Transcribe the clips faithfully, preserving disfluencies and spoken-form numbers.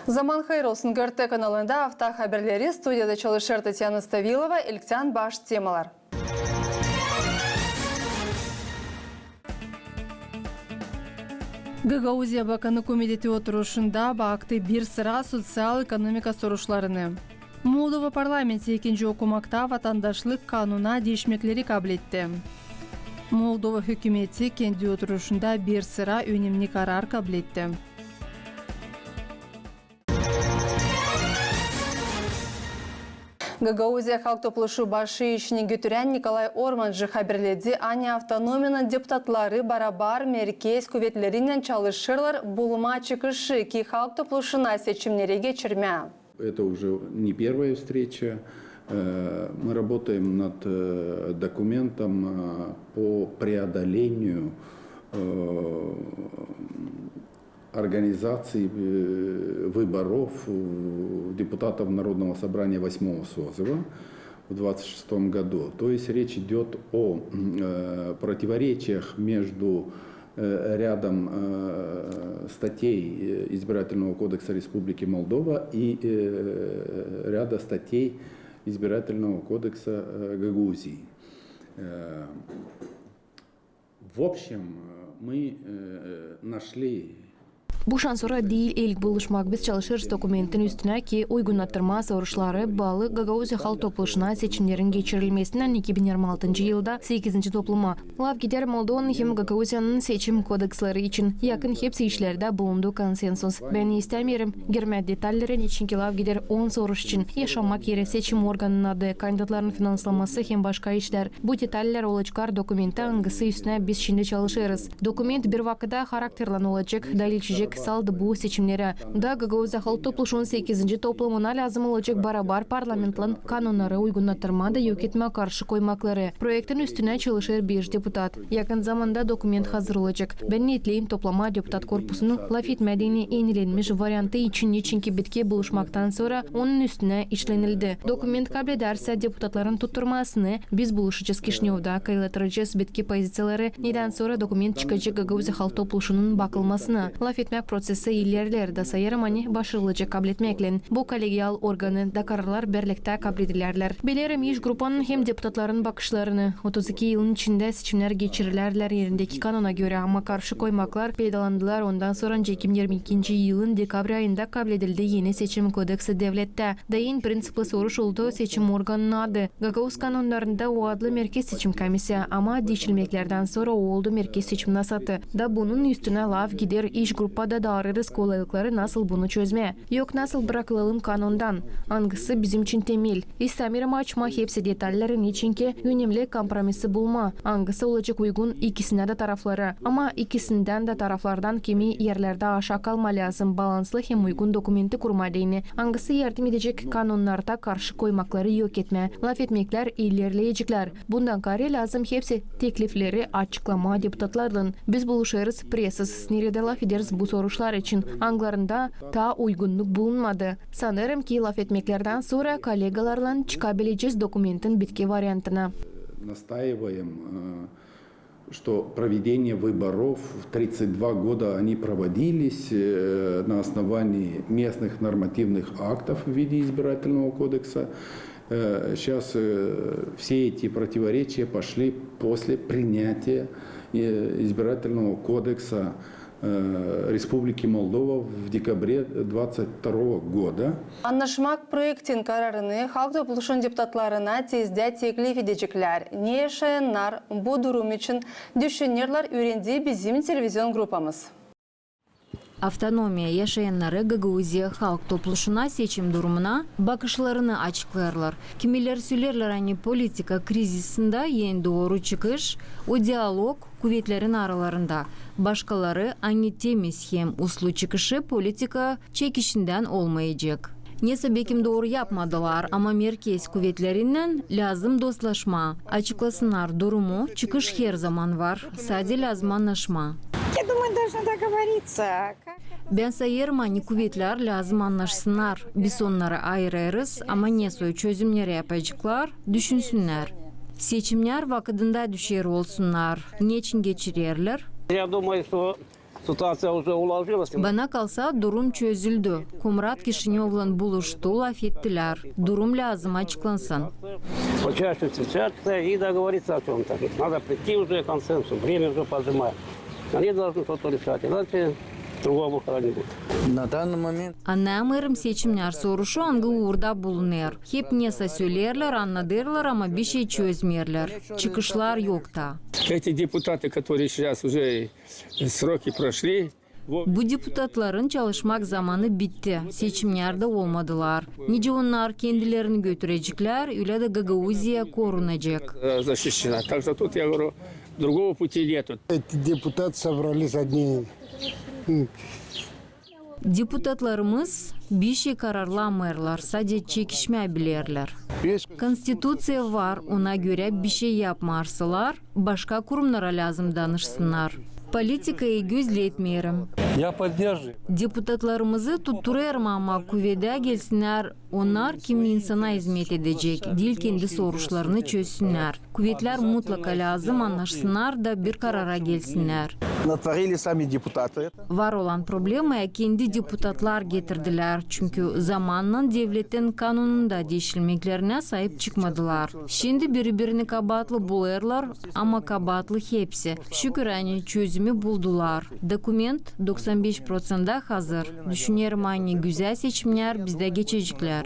Zaman hayır olsun. GRT kanalında Afta haberleri. Studiyada çalışêr Tatyana Stavilova. İlktän baş temalar. Gagauziya Bakanı Komiteti oturuşunda baktı bir sıra soţial-ekonomika soruşlarını. Moldova parlamenti ikinci okumakta vatandaşlık kanununa diişmekleri kabletti. Moldova hükümeti kendi oturuşunda bir sıra önemni karar kabletti. Gagauziya Halk Topluşu başı işini götürän Nikolay Ormancı haberledi, ani avtonomiyanın deputatları barabar merkez kuvetlerinnän çalışêrlar bulmaa çıkışı, ki Halk Topluşuna seçimneri geçirmää. Это уже не первая встреча. Э, мы работаем над, э, документом, э, по преодолению, э, организации, э, выборов, э, депутатов Народного собрания восьмого созыва в двадцать шестом году. То есть речь идёт о, м, э, противоречиях между, э, рядом, э, статей, э, Избирательного кодекса Республики Молдова и, э, ряда статей Избирательного кодекса, э, Гагаузии. Э, В общем, э, мы, э, нашли. Bu şansora diil ilk buluşmak. Biz çalışêrız dokumentin üstünä, ki uygunnattırmaa soruşları baalı Gagauziya Halk Topluşuna seçimnerin geçirilmesinnän iki bin irmi altıncı yılda sekizinci topluma. Laf gider Moldovanın hem Gagauziyanın seçim kodeksleri için. Yakın hepsi işlerdä bulundu konsensus. Bän istämeerim girmää detallerä, neçinki laf gider on soruş için: yaşamak eri, seçim organının adı, kandidatların finanslaması hem başka işlär. Bu detaller olaceklar dokumentte, angısı üstünä biz şindi çalışêrız. Dokument bir vakıtta harakterlän olacek, da ilçecek saldı bu seçimnerä. Da Gagauziya Halk Topluşunun sekizinci toplumuna lääzım olacek barabar parlamentlän kanunnarı uygunnattırmaa da yok etmää karşı koymakları. Proektin üstünä çalışêr beş deputat. Yakın zamanda dokument hazır olacek. Bän neetleyim toplamaa deputat korpusunu, lafetmää deyni enilenmiş variantı için, neçinki bitki buluşmaktan sora onun üstünä işlenildi. Dokument kabledärsä deputatların tutturmasını, biz buluşacez Kişinövda, kayıtlatacez bitki pozisiyaları, nedän sora dokument çıkacek Gagauziya Halk Topluşunun bakılmasına. Lafetmää prosesi ilerleer, da sayêrım, ani başarılacek kabletmäklän. Bu kollegial organı, da kararlar birliktä kabledilärlär. Bilerim iş grupanın hem deputatların bakışlarını. Otuz iki yılın içindä seçimnär geçirilärlär erindeki kanuna görä, ama karşı koymaklar peydalandılar ondan sora, ancak iki bin irmi ikinci yılın dekabr ayında kabledildi eni seçim kodeksi devlettä. Da en prinţipli soruş oldu seçim organının adı. Gagauz kanunnarında o adlı Merkez seçim komissiya, ama diişilmeklerdän sora o oldu Merkez seçim nasatı. Da bunun üstünä laf gider, iş grupada da arêêrız kolaylıkları, nasıl bunu çözmää. Yok, nasıl brakılalım kanundan, angısı bizim için temel. İstämeerim açmaa hepsi detalleri, neçinki önemli kompromisi bulmaa, angısı olacek uygun ikisinä dä taraflara. Ama ikisindän dä taraflardan kimi erlerdä aşaa kalmaa lääzım, balanslı hem uygun dokumenti kurmaa deyni, angısı yardım edecek kanunnarda karşı koymakları yok etmää. Lafetmeklär ilerleyeceklär. Bundan kaarä lääzım hepsi teklifleri açıklamaa deputatlarlan. Biz buluşêrız pressasız, neredä lafederiz bu soruşlar için, angılarında taa uygunnuk bulunmadı. Sanêrım ki, lafetmeklerdän sora kollegalarlan çıkabilecez dokumentin bitki variantına. Настаиваем, э, что проведение выборов в тридцать два года, они проводились, э, на основании местных нормативных актов в виде избирательного кодекса. Э, щас, э, все эти противоречия пошли после принятия, э, избирательного кодекса, э, Республики Молдова в декабре двадцать второго года. Annaşmak proektin kararını Halk Topluşunun deputatlarına tezdä teklif edeceklär. Ne yaşayannar bu durum için düşünerlär, üürendi bizim televizion grupamız. Avtonomiya yaşayannarı Gagauziya Halk Topluşuna seçim durumuna bakışlarını açıklêêrlar. Kimilär söleerlär, ani politika krizisindä en dooru çıkış o dialog kuvetlerin aralarında. Başkaları, ani temiz hem uslu çıkışı politika çekişindän olmayacek. Nesä bekim dooru yapmadılar, ama merkez kuvetlerinnän lääzım dostlaşmaa, açıklasınnar durumu, çıkış herzaman var, sade lääzım annaşmaa. Я думаю, должны договориться. Как это Bän sayêrım, ani kuvetlär lääzım annaşsınnar. Biz onnarı ayırêrız, ama nesoy çözümneri yapaceklar, düşünsünnär. Seçimnär vakıdında düşer olsunnar. Neçin geçirerlär? Я думаю, что ситуация уже уложилась. Bana kalsa, durum çözüldü. Komrat Kişinövlan buluştu, lafettilär. Durum lääzım açıklansın. Почаще встречаться и договориться о чём-то. Надо прийти уже к консенсусу. Время уже поджимает. Они должны что-то решать, иначе другого выхода не будет. На данный момент Annayamêêrım, seçimnär soruşu angı uurda bulunêr. Hep nesä söleerlär, annadêrlar, ama bişey çözmeerlär. Çıkışlar yok ta. Эти депутаты, которые сейчас уже сроки прошли, Bu deputatların çalışmak zamanı bitti. Seçimnerdä olmadılar. Nicä onnar kendilerini götüreceklär, ölä dä Gagauziya korunacek. Защищена. Так что тут, я говорю, другого пути нету. Эти депутаты собрались одни. Deputatlarımız bişey kararlamêêrlar, sade çekişmää bilerlär. Konstituţiya var, ona görä bişey yapmarsalar, başka kurumnara lääzım danışsınnar. Politikayı gözletmeerim. Я поддерживаю. Deputatlarımızı tutturêrım, ama kuvedä gelsinnär onnar, kim insana izmet edecek, diil kendi soruşlarını çözsünnär. Kuvetlär mutlaka lääzım annaşsınnar da bir karara gelsinnär. Натворили сами депутаты. Var olan problemayı kendi deputatlar getirdilär, çünkü zamannan devletin kanununda diişilmeklerinä saip çıkmadılar. Şindi biri-birini kabaatlı bulêrlar, ama kabaatlı hepsi. Şükür, ani çözümü buldular. Dokument doksan beş proţentä hazır. Düşünerim, ani gözäl seçimnär bizdä geçeceklär.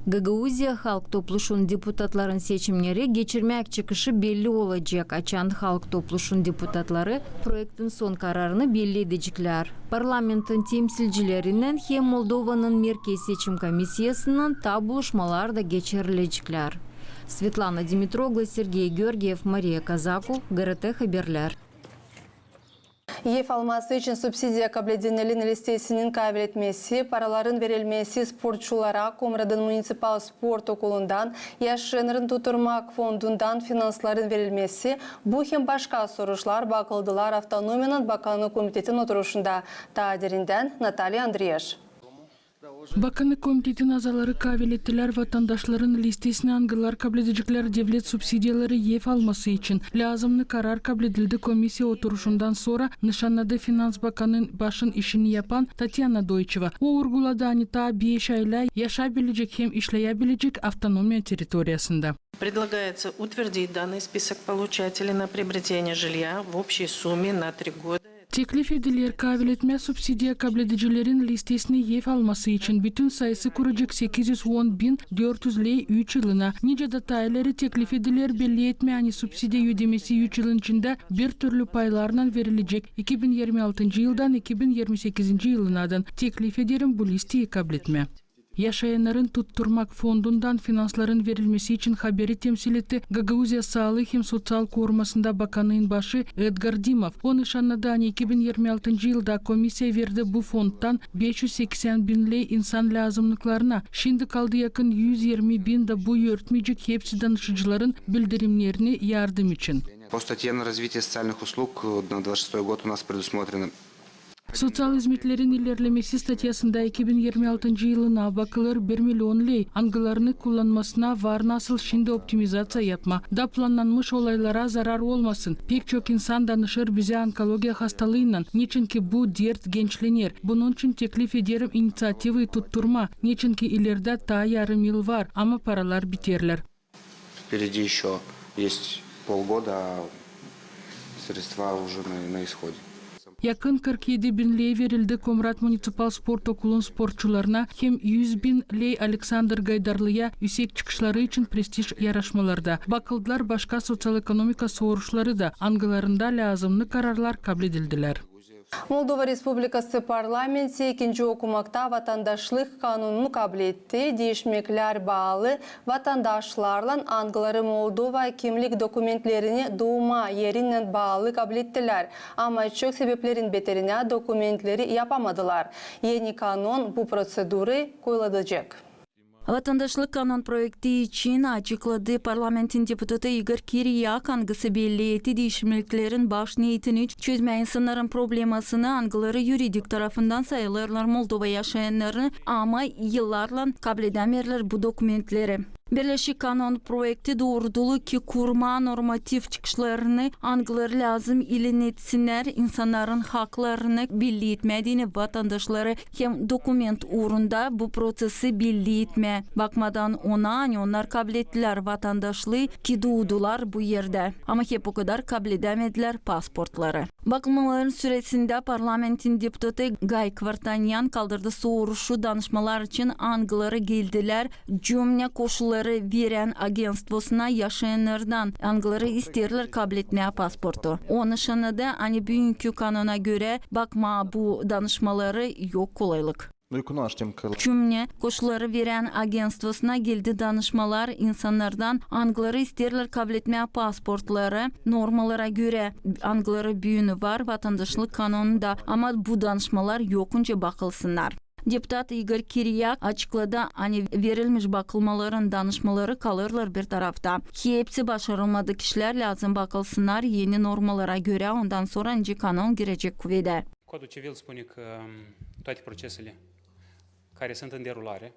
Gagauziya Halk Topluşunun deputatların seçimneri geçirmäk çıkışı belli olacek, açan Halk Topluşunun deputatları proektin son kararını belli edeceklär. Parlamentin temsilcilerinnän hem Moldovanın Merkez seçim komissiyasınnan taa buluşmalar da geçireceklär. Svetlana Dimitroglu, Sergey Georgiev, Mariya Kazaku, GRT Haberlär. Ev alması için subsidiya kabledenlerin listesinin kaabeletmesi, paraların verilmesi sportçulara Komratın municipal sport okulundan, yaşayannarın tutturmak fondundan finansların verilmesi, bu hem başka soruşlar bakıldılar Avtonomiyanın bakanı komitetin oturuşunda. Taa derindän Nataliya Andreş. Bakanı komitetin azaları kaabelettilär vatandaşların listesinä, angılar kabledecekler devlet subsidiyaları ev alması için. Lääzımnı karar kabledildi komissiya oturuşundan sora, nışannadı finans bakanın başın işini yapan Tatyana Doyçeva. O urguladı, ani taa beş ayda yaşayabilecek hem işleyebilecek avtonomiya territoriyasında. Предлагается утвердить данный список получателей на приобретение жилья в общей сумме на три года. Teklif ediler kaabeletmää subsidiya kabledicilerin listesini ev alması için. Bütün sayısı kuracek sekiz üz on bin dört üz ley üç yılına. Nicä dä taa ileri teklif ediler belli etmää, ani subsidiya ödemesi üç yılın içindä bir türlü paylarlan verilecek, iki bin irmi altıncı yıldan iki bin irmi sekizinci yılınadan. Teklif ederim bu listeyi kabletmää. Yaşayannarın tutturmak fondundan finansların verilmesi için haberi temsil etti Gagauziya saalıı hem soţial korumasında bakanın başı Edgar Dimov. O nışannadı, ani iki bin irmi altıncı yılda komissiya verdi bu fondtan beş üz seksän bin ley insan lääzımnıklarına. Şindi kaldı yakın üz irmi bin dä bu örtmeyecek hepsi danışıcıların bildirimlerini yardım için. По статье на развитие социальных услуг на двадцать шестой год у нас предусмотрено Soţial izmetlerin ilerlemesi statyasında iki bin irmi altıncı yılına bakılêr bir million ley, angılarını kullanmasına var nasıl şindi optimizaţiya yapmaa. Da plannanmış olaylara zarar olmasın. Pek çok insan danışêr bizä onkologiya hastalıınnan, neçinki bu dert gençlener. Bunun için teklif ederim iniţiativayı tutturmaa, neçinki ilerdä taa yarım yıl var, ama paralar biterlär. Впереди ещё есть полгода, а средства уже на, на исходе. Yakın kırk edi bin ley verildi Komrat municipal sport okulun sportçularına hem üz bin ley Aleksandr Gaydarlıya üüsek çıkışları için prestij yarışmalarda. Bakıldılar başka soţial-ekonomika soruşları da, angılarında lääzımnı kararlar kabledildilär. Moldova Respublikası parlamenti ikinci okumakta vatandaşlıq kanununu kabletti. Diişmeklär baalı vatandaşlarlan, angıları Moldova kimlik dokumentlerini duuma erinnän baalı kablettilär, ama çok sebeplerin beterinä dokumentleri yapamadılar. Eni kanun bu proţedurayı kolaylatacek. Vatandaşlık kanon proekti için açıkladı parlamentin deputatı İgor Kiriyak, angısı belli etti diişilmeklerin baş neetini çözmää insannarın problemasını, angıları yuridik tarafından sayılêrlar Moldova yaşayannarını, ama yıllarlan kabledämeerlär bu dokumentleri. Birleşik kanon proekti doorudulêr ki kurmaa normativ çıkışlarını, angıları lääzım ilan etsinnär insannarın haklarını belli etmää deyni vatandaşları hem dokument uurunda bu prosesi belli etmää. Bakmadan ona, ani onnar kablettär vatandaşlıı, ki duudular bu erdä, ama hep okadar kabledämedilär pasportları. Bakılmaların süresindä parlamentin deputatı Gay Kvartanyan kaldırdı soruşu danışmalar için, angıları geldilär cümnä koşulları verän agentstvosuna yaşayannardan, angıları isteerlär kabletmää pasportu. O nışannadı, ani büünkü kanona görä bakmaa bu danışmaları yok kolaylık. Cümnä koşulları verän agentstvosuna geldi danışmalar insannardan, angıları isteerlär kabletmää pasportları normalara görä, angıları büün var vatandaşlık kanonunda, ama bu danışmalar yokunca bakılsınnar. Deputat İgor Kiriyak açıkladı, ani verilmiş bakılmaların danışmaları kalêrlar bir tarafta. Hepsi başarılmadık işlär lääzım bakılsınnar eni normalara görä, ondan sora nicä kanon girecek kuvedä. Codul civil spune că, um, toate procesele care sunt în derulare.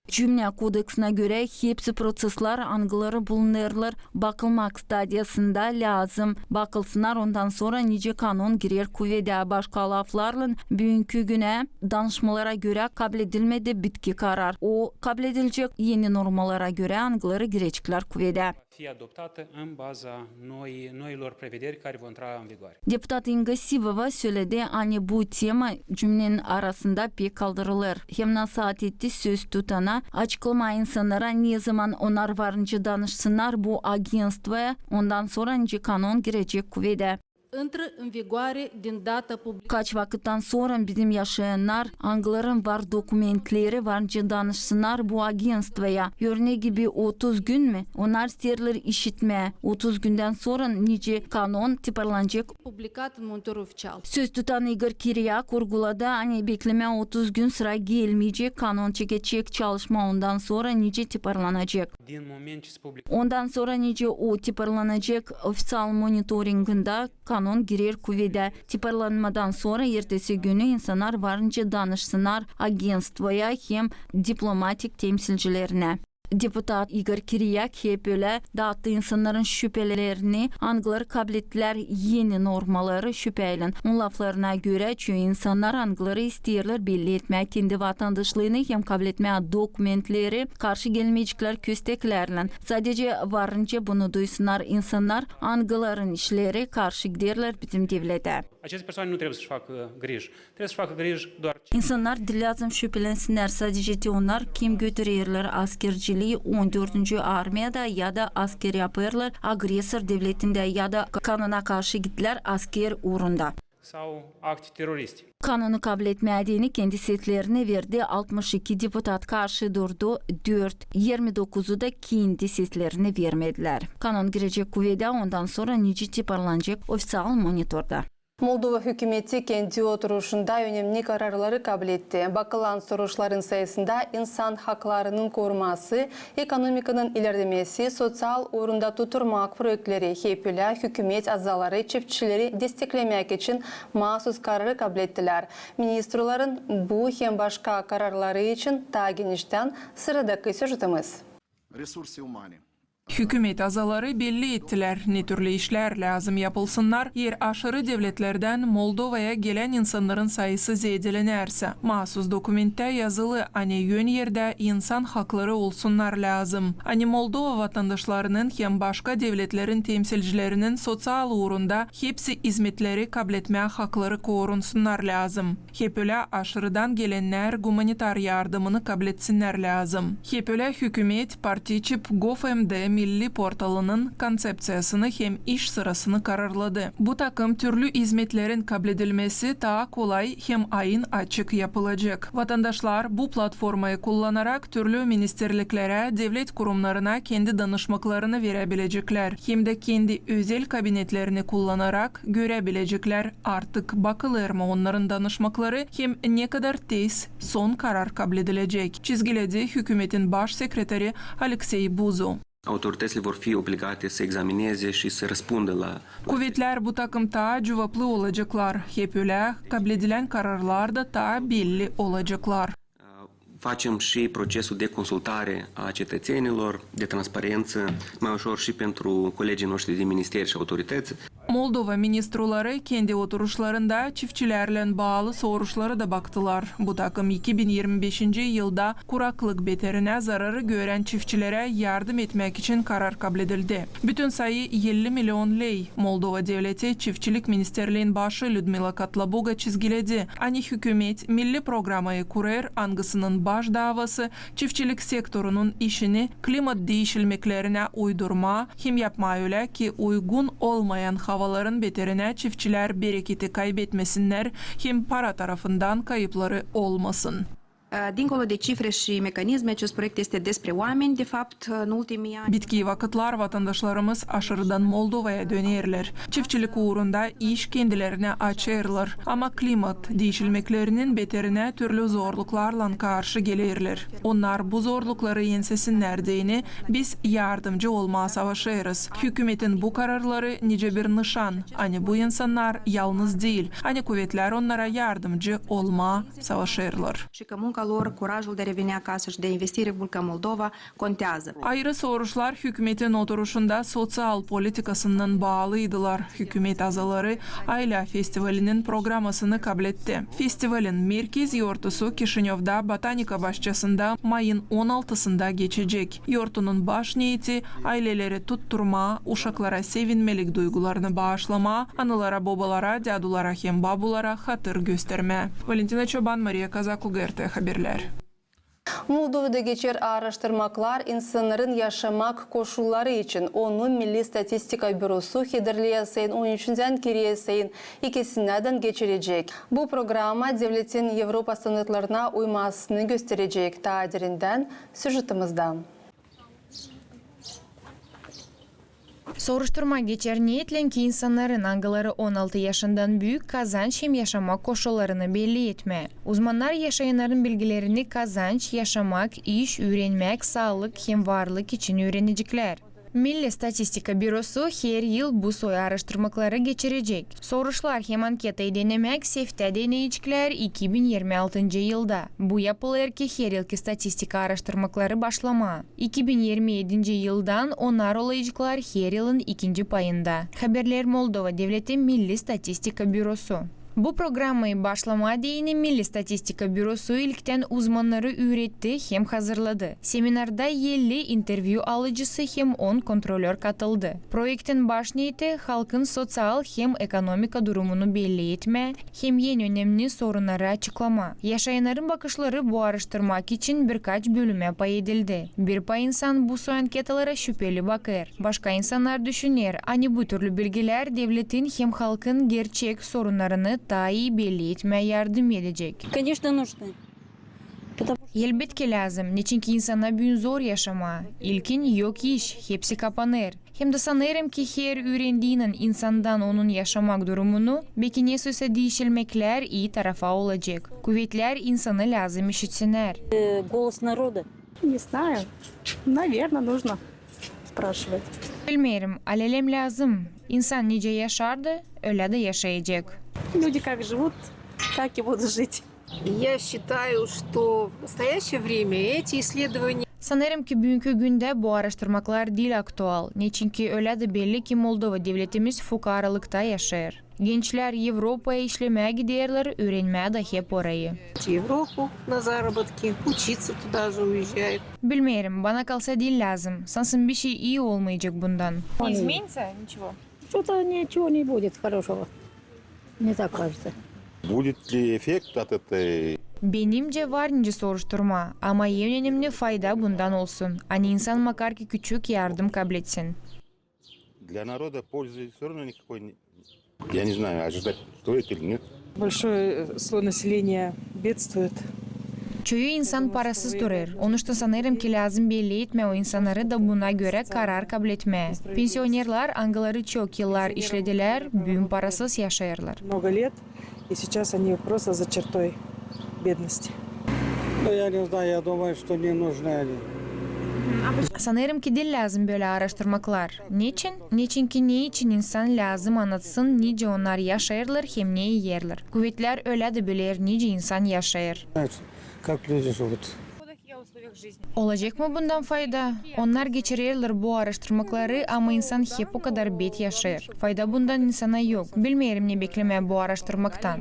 Cümnä kodeksına görä, hepsi proseslär, angıları bulunêrlar bakılmak stadiyasında, lääzım bakılsınnar, ondan sora nicä kanon girer kuvedä. Başka laflarlan, büünkü günä danışmalara görä kabledilmedi bitki karar. O kabledilecek eni normalara görä, angıları gireceklär kuvedä. Fi adoptată în baza noi, noilor prevederi care vor intra în vigoare. Deputat İnga Sivova söledi, ani bu tema cümnenin arasında pek kaldırılêr. Hem nasaat etti söz tutana, açıklamaa insannara, nezaman onnar var nicä danışsınnar bu agentstvoya, ondan sora nicä kanon girecek kuvedä. Intră în vigoare din data publicării. Kaç vakıttan sora bizim yaşayannar, angıların var dokumentleri, var nicä danışsınnar bu agentstvoya. Örnää gibi otuz gün mü? Onnar isteerlär işitmää. Otuz gündän sora nicä kanon tiparlanacek. Publicat în Monitor Oficial. Söz tutan İgor Kiriyak urguladı, ani beklemää otuz gün sıra gelmeyecek, kanon çekecek çalışma, ondan sora nicä tiparlanacek. Din moment ce se public- Ondan sora nicä o tiparlanacek, ofiţial monitoringında kanon girer kuvedä. Tiparlanmadan sora ertesi günü insannar var nicä danışsınnar agentstvoya hem diplomatik temsilcilerinä. Deputat İgor Kiriyak hep ölä daattı insannarın şüpelerini, angıları kablettär eni normaları şüpeylän. Onun laflarına görä, çoyu insannar, angıları isteerlär belli etmää kendi vatandaşlıını hem kabletmää dokumentleri, karşı gelmeyeceklär kösteklerlän. Sadece var nicä bunu duysunnar insannar, angıların işleri karşı giderlär bizim devletä. Aceste persoane nu trebuie să-și facă griji. Trebuie să-și facă griji doar ce... İnsannar diil lääzım şüpelensinnär, sadece te onnar, kim götürerlär askerciliyi on dördüncü armiyada ya da asker yapêrlar agresor devletindä ya da kanona karşı gittilär asker uurunda. Sau acte teroriste. Kanonu kabletmää deyni kendi seslerini verdi altmış iki deputat, karşı durdu dört, irmi dokuzu da kendi seslerini vermedilär. Kanon girecek kuvedä, ondan sora nicä tiparlanacek ofiţial monitorda. Moldova hükümeti kendi oturuşunda önemli kararları kabletti. Bakılan soruşların sayısında insan haklarının koruması, ekonomikanın ilerlemesi, soţial uurunda tuturmak proektleri. Hep ölä hükümet azaları çiftçileri desteklemäk için maasuz kararı kablettilär. Ministrların bu hem başka kararları için taa geniştän sıradakı süjetimiz. Resurse umane. Hükümet azaları belli ettilär, ne türlü işlär lääzım yapılsınnar, eer aşırı devletlerdän Moldovaya gelän insannarın sayısı zeedelenersä. Maasuz dokumenttää yazılı, ani ön erdä insan hakları olsunnar lääzım, ani Moldova vatandaşlarının hem başka devletlerin temsilcilerinin soţial uurunda hepsi izmetleri kabletmää hakları korunsunnar lääzım. Hep ölä aşırıdan gelennär gumanitar yardımını kabletsinnär lääzım. Hep ölä hükümet, partiçip, GovMD, Milli portalının konţepţiyasını hem iş sırasını kararladı. Bu takım türlü izmetlerin kabledilmesi taa kolay hem ayın açık yapılacek. Vatandaşlar bu platformayı kullanarak türlü ministerliklerä, devlet kurumnarına kendi danışmaklarını verebileceklär, hem dä kendi özel kabinetlerini kullanarak görebileceklär, artık bakılêr mı onnarın danışmakları hem ne kadar tez son karar kabledilecek, çizgiledi hükümetin baş sekreteri Aleksey Buzu. Autoritățile vor fi obligate să examineze și să răspundă la... Kuvetlär bu takım taa cuvaplı olaceklar, hep ölä kabledilän kararlar da taa belli olaceklar. Facem și procesul de consultare a cetățenilor, de transparență, mai ușor și pentru colegii noștri din ministeri și autorități. Moldova ministruları kendi oturuşlarında çiftçilärlän baalı soruşları da baktılar. Bu takım iki bin irmi beşinci yılda kuraklık beterinä zararı görän çiftçilerä yardım etmäk için karar kabledildi. Bütün sayı elli milion ley. Moldova devleti çiftçilik ministerliin başı Lüdmila Katlabuga çizgiledi, ani hükümet milli programayı kurêr, angısının baş daavası çiftçilik sektorunun işini klimat diişilmeklerinä uydurmaa hem yapmaa ölä, ki uygun olmayan havaların beterinä çiftçilär bereketi kaybetmesinnär hem para tarafından kayıpları olmasın. Dincolo de cifre și mecanisme, acest proiect este despre oameni, de fapt, în ultimii ani. Bitkii vakıtlar vatandaşlarımız aşırıdan Moldovaya dönerlär. Çiftçilik uurunda iş kendilerinä açêrlar. Ama klimat diişilmeklerinin beterinä türlü zorluklarlan karşı gelerlär. Onnar bu zorlukları ensesinnär deyni, biz yardımcı olmaa savaşêrız. Hükümetin bu kararları nicä bir nışan, ani bu insannar yalnız diil, ani kuvetlär onnara yardımcı olmaa savaşêrlar. Și că munca lor, curajul de a reveni acasă și de a investi în Republica Moldova contează. Ayrı soruşlar hükümetin oturuşunda soţial politikasınnan baalıydılar. Hükümet azaları Aylä festivalinin programasını kabletti. Festivalin merkez yortusu Kişinövda Botanika başçasında mayın on altısında geçecek. Yortunun baş neeti ayleleri tutturmaa, uşaklara sevinmelik duygularını baaşlamaa, analara-bobalara, dädulara hem babulara hatır göstermää. Valentina Çoban, Mariya Kazaku, GRT Haberlär. Moldovada geçer aaraştırmaklar insannarın yaşamak koşulları için. Onu Milli statistika bürosu hazırlêêr sayın on üçündän kirä sayın ikisinädän geçirecek. Bu programa devletin Evropa standartlarına uymasını gösterecek. Taa derindän süjetimizda. Soruşturma geçer neetlän, ki insannarın, angıları on altı yaşından büük, kazanç hem yaşamak koşullarını belli etmää. Uzmannar yaşayannarın bilgilerini kazanç, yaşamak, iş, üürenmäk, saalık hem varlık için üürenecklär. Milli statistika bürosu her yıl bu soy aaraştırmakları geçirecek. Soruşlar hem anketayı denemäk seftä deneyeceklär iki bin irmi altıncı yılda. Bu yapılêr, ki her yılkı statistika aaraştırmakları başlamaa. İki bin irmi edinci yıldan onnar olaceklar her yılın ikinci payında. Haberlär Moldova Devleti Milli statistika bürosu. Bu programayı başlamaa deyni Milli statistika bürosu ilktän uzmannarı üüretti hem hazırladı. Seminarda elli intervyu alıcısı hem on kontrolör katıldı. Proektin baş neeti halkın soţial hem ekonomika durumunu belli etmää hem en önemni sorunnarı açıklamaa. Yaşayannarın bakışları bu aaraştırmak için birkaç bölümä pay edildi. Bir pay insan bu soy anketalara şüpeli bakêr. Başka insannar düşüner, ani bu türlü bilgilär devletin hem halkın gerçek sorunnarını taa ii belli etmää yardım edecek. Конечно, нужно. Потому что... Elbetki lääzım, neçinki insana büün zor yaşamaa. İlkin yok iş, hepsi kapanêr. Hem dä sanêrım, ki her üürendiynän insandan onun yaşamak durumunu, beki nesoysa diişilmeklär ii tarafa olacek. Kuvetlär insanı lääzım işitsinnär. Э, голос народа. Не знаю. Наверно, нужно спрашивать. Bilmeerim, alelem lääzım. İnsan nicä yaşardı, ölä dä yaşayacek. Люди как живут, так и будут жить. Я считаю, что в настоящее время эти исследования... Sanêrım, ki büünkü gündä bu aaraştırmaklar diil aktual, neçinki ölä dä belli, ki Moldova devletimiz fukaralıkta yaşêêr. Gençlär Evropaya işlemää giderlär, üürenmää dä hep orayı. В Европу на заработки, учиться туда же уезжают. Bilmeerim, bana kalsa diil lääzım. Sansın bişey ii olmayacek bundan. Не изменится ничего. Что-то ничего не будет хорошего. Мне так кажется. Будет ли эффект от этой... Benimcä, var nicä soruşturmaa, ama en önemni fayda bundan olsun, ani insan makar ki küçük yardım kabletsin. Для народа пользы всё равно никакой не... Я не знаю, ожидать стоит или нет. Большое, э, слой населения бедствует. Çoyu insan parasız durêr. Onuştan sanêrım ki, lääzım belli etmää o insannarı da buna görä karar kabletmää. Pensionerlar, angıları çok yıllar işledilär, büün parasız yaşêêrlar. Много лет, и сейчас они просто за чертой бедности. Ну, я не знаю, я думаю, что не нужны они. Sanêrım ki, diil lääzım bölä aaraştırmaklar. Neçin? Neçinki ne için insan lääzım annatsın, nicä onnar yaşêêrlar hem ne iyerlär? Kuvetlär ölä dä biler, nicä insan yaşêêr. Как люди живут. Olacek mı bundan fayda? Onnar geçirerlär bu aaraştırmakları, ama insan hep o kadar bet yaşêêr. Fayda bundan insana yok. Bilmeerim, ne beklemää bu aaraştırmaktan.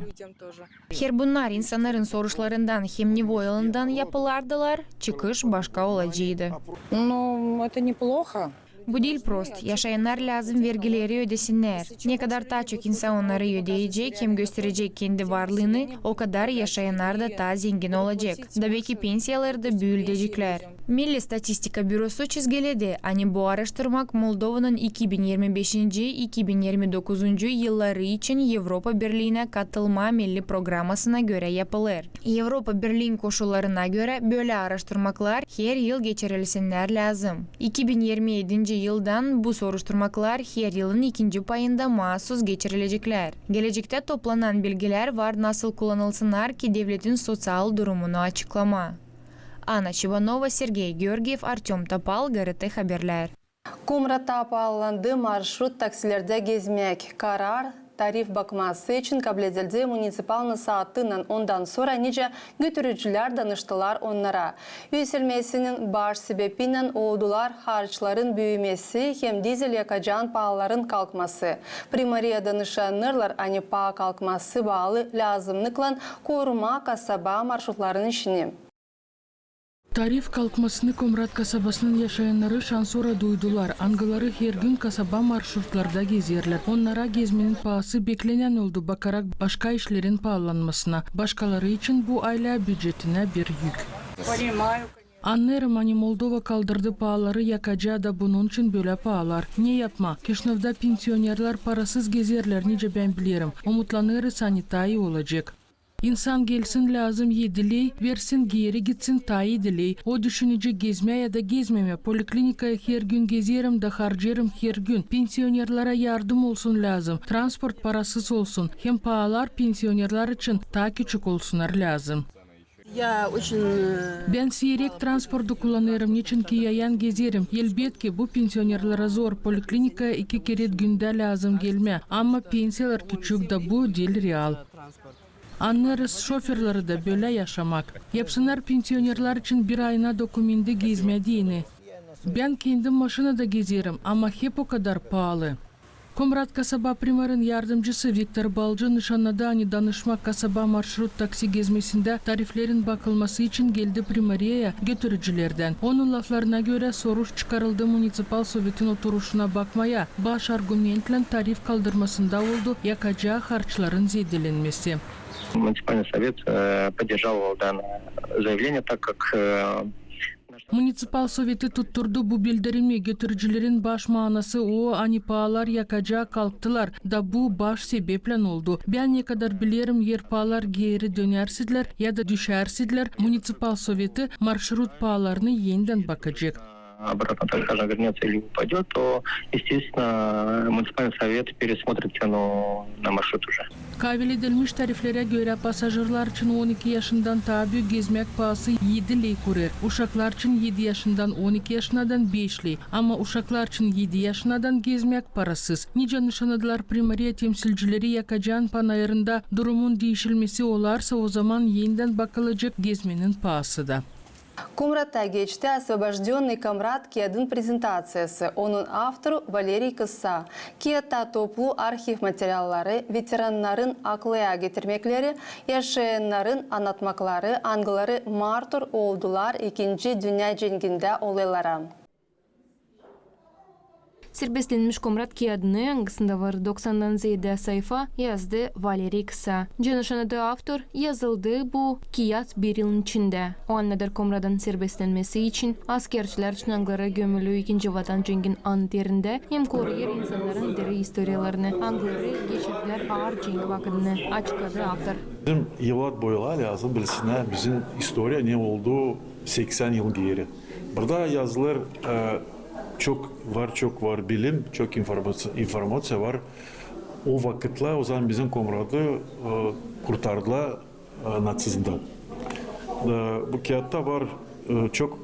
Her bunnar insannarın soruşlarından hem ne voyalından yapılardılar, çıkış başka olaceydı. Ну, это неплохо. Bu diil prost. Yaşayannar lääzım vergileri ödesinnär. Ne kadar taa çok insan onnarı ödeyecek hem gösterecek kendi varlıını, o kadar yaşayannar da taa zengin olacek. Da beki pensiyaları da büüldecäklär. Milli statistika bürosu çizgiledi, ani bu aaraştırmak Moldovanın iki bin irmi beşinci, iki bin irmi dokuzuncu yılları için Evropa Birliinä katılma milli programasına görä yapılêr. Evropa Birliin koşullarına görä, bölä aaraştırmaklar her yıl geçirilsinnär lääzım. İki bin irmi edinci yıldan bu soruşturmaklar her yılın ikinci payında maasus geçirilecäklär. Gelecektä toplanan bilgilär var nasıl kullanılsınnar ki devletin soţial durumunu açıklamaa. Anna Çibanova, Sergey Georgiev, Artöm Topal, GRT Haberlär. Komratta paalandı marşrut taksilerdä gezmäk. Karar tarif bakması için kabledildi municipal nasaatınnan, ondan sora nicä götürücülär danıştılar onnara. Üüselmesinin baş sebebinnän oldular harçların büümesi hem dizel yakacaan paaların kalkması. Primariya danışannar, ani paa kalkması baalı lääzımnıklan korumaa kasaba marşrutların işini. Tarif kalkmasını Komrat kasabasının yaşayannarı şansora duydular, angıları hergün kasaba marşrutlarda gezerlär. Onnara gezmenin paası beklenän oldu, bakarak başka işlerin paalanmasına. Başkaları için bu aylä bücetinä bir yük. Annêêrım, ani Moldova kaldırdı paaları yakacaa da bunun için bölä paalar. Ne yapmaa? Kişinövda pensionerlar parasız gezerlär, nicä bän bilerim. Umutlanêrız, ani taa ii olacek. İnsan gelsin, lääzım edi ley, versin, geeri gitsin, taa edi ley. O düşünecek, gezmää ya da gezmemää. Poliklinikaya hergün gezerim da harceerim hergün. Pensionerlara yardım olsun lääzım. Transport parasız olsun. Hem paalar pensionerlar için taa küçük olsunnar lääzım. Bän siirek transportu kullanêrım, neçinki yayan gezerim. Elbetki, bu pensionerlara zor. Poliklinikaya iki kerä gündä lääzım gelmää. Ama pensiyalar küçük da bu diil real. Annêêrız şoferleri dä bölä yaşamak. Yapsınnar pensionerlar için bir ayına dokumentti gezmää deyni. Bän kendim maşinada gezerim, ama hep o kadar paalı. Komrat kasaba primarın yardımcısı Viktor Balcı nışannadı, ani danışmak kasaba marşrut taksi gezmesindä tariflerin bakılması için geldi primariyaya götürücülerdän. Onun laflarına görä, soruş çıkarıldı municipal sovetin oturuşuna bakmaya. Baş argumentlän tarif kaldırmasında oldu yakacaa harçların zeedelenmesi. Муниципальный совет, э, поддержал данное заявление, так как, э, Municipal soveti tutturdu bu bildirimi. Götürücülerin baş maanası o, ani paalar yakacaa kalktılar, da bu baş sebeplän oldu. Bän ne kadar bilerim, eer paalar geeri dönärseydilär ya da düşärseydilär, municipal soveti marşrut paalarını enidän bakacek. Обратно тариф даже вернётся или упадёт, то, естественно, муниципальный совет пересмотрит цену на маршрут уже. Kabeledilmiş tariflerä görä, pasajerlar için on iki yaşından taa büük gezmäk paası edi ley kurer, uşaklar için edi yaşından on iki yaşınadan beş ley, ama uşaklar için edi yaşınadan gezmäk parasız. Nicä nışannadılar primariya temsilcileri, yakacaan panayırında durumun diişilmesi olarsa, ozaman enidän bakılacek gezmenin paası da. Komratta geçti «Освобождённый Комрат» kiyadın prezentaţiyası. Onun avtoru Valeriy Kısa. Kiyadta toplu arhiv materialları, veterannarın aklaya getirmekleri, yaşayannarın annatmakları, angıları martur oldular İkinci dünnä cengindä olaylara. Serbestlenmiş Komrat kiyadını, angısında var doksandan zeedä sayfa, yazdı Valeriy Kısa. Canışan adı avtor yazıldı bu kiyat bir yılın içindä. O annadır Komradın serbestlenmesi için, askerçilär için, angıları gömülü İkinci Vatan cengin anıt erindä, hem koruêr insannarın diri istoriyalarını, angıları geçirdilär aar cenk vakıdını, açıkladı avtor. Bizim evlat boylar lääzım bilsinnär bizim istoriya ne oldu seksän yıl geeri. Burada yazılêr, e, çok var, çok var bilim, çok informaţi-, informaţiya var. O vakıtlar, o zaman bizim Komradı, e, kurtardılar, e, natsizmdan. E, bu kiyatta var, e, çok,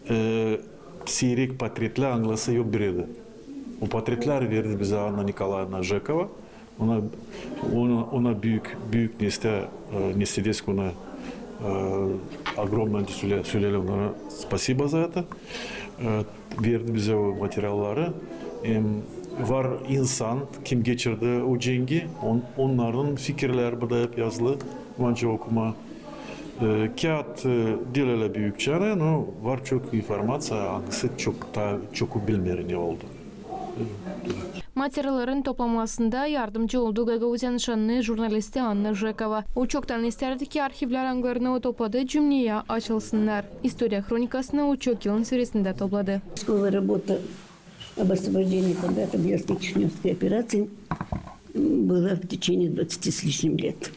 e, e, siirek portretlär, angıları yok bir erdä. O portretlär verdi bizä Anna Nikolaevna Jekova. Ona, ona, ona büük, büük nesä, e, nesä desk ona, e, огромное söle-, söleyelim ona spasiba za это. E, verdi bizä o materialları. Hem var insan, kim geçirdi o cengi, on-, onnarın fikirleri burada hep yazılı, var okuma. E, kiyat, e, diil ölä büük çanı, no var çok informaţiya, angısı çok taa, çoku bilmeer ne oldu. Materialların toplamasında yardımcı oldu Gagauziyanın şannı jurnalisti Anna Jekova. O çoktan istärdi, ki arhivlär, angılarını o topladı, cümneyä açılsınnar. İstoriya hronikasını o çok yılın süresindä topladı. Поисковая работа об освобождении Комрата в Бялско-Кишинёвской операции была в течение двадцати с лишним лет.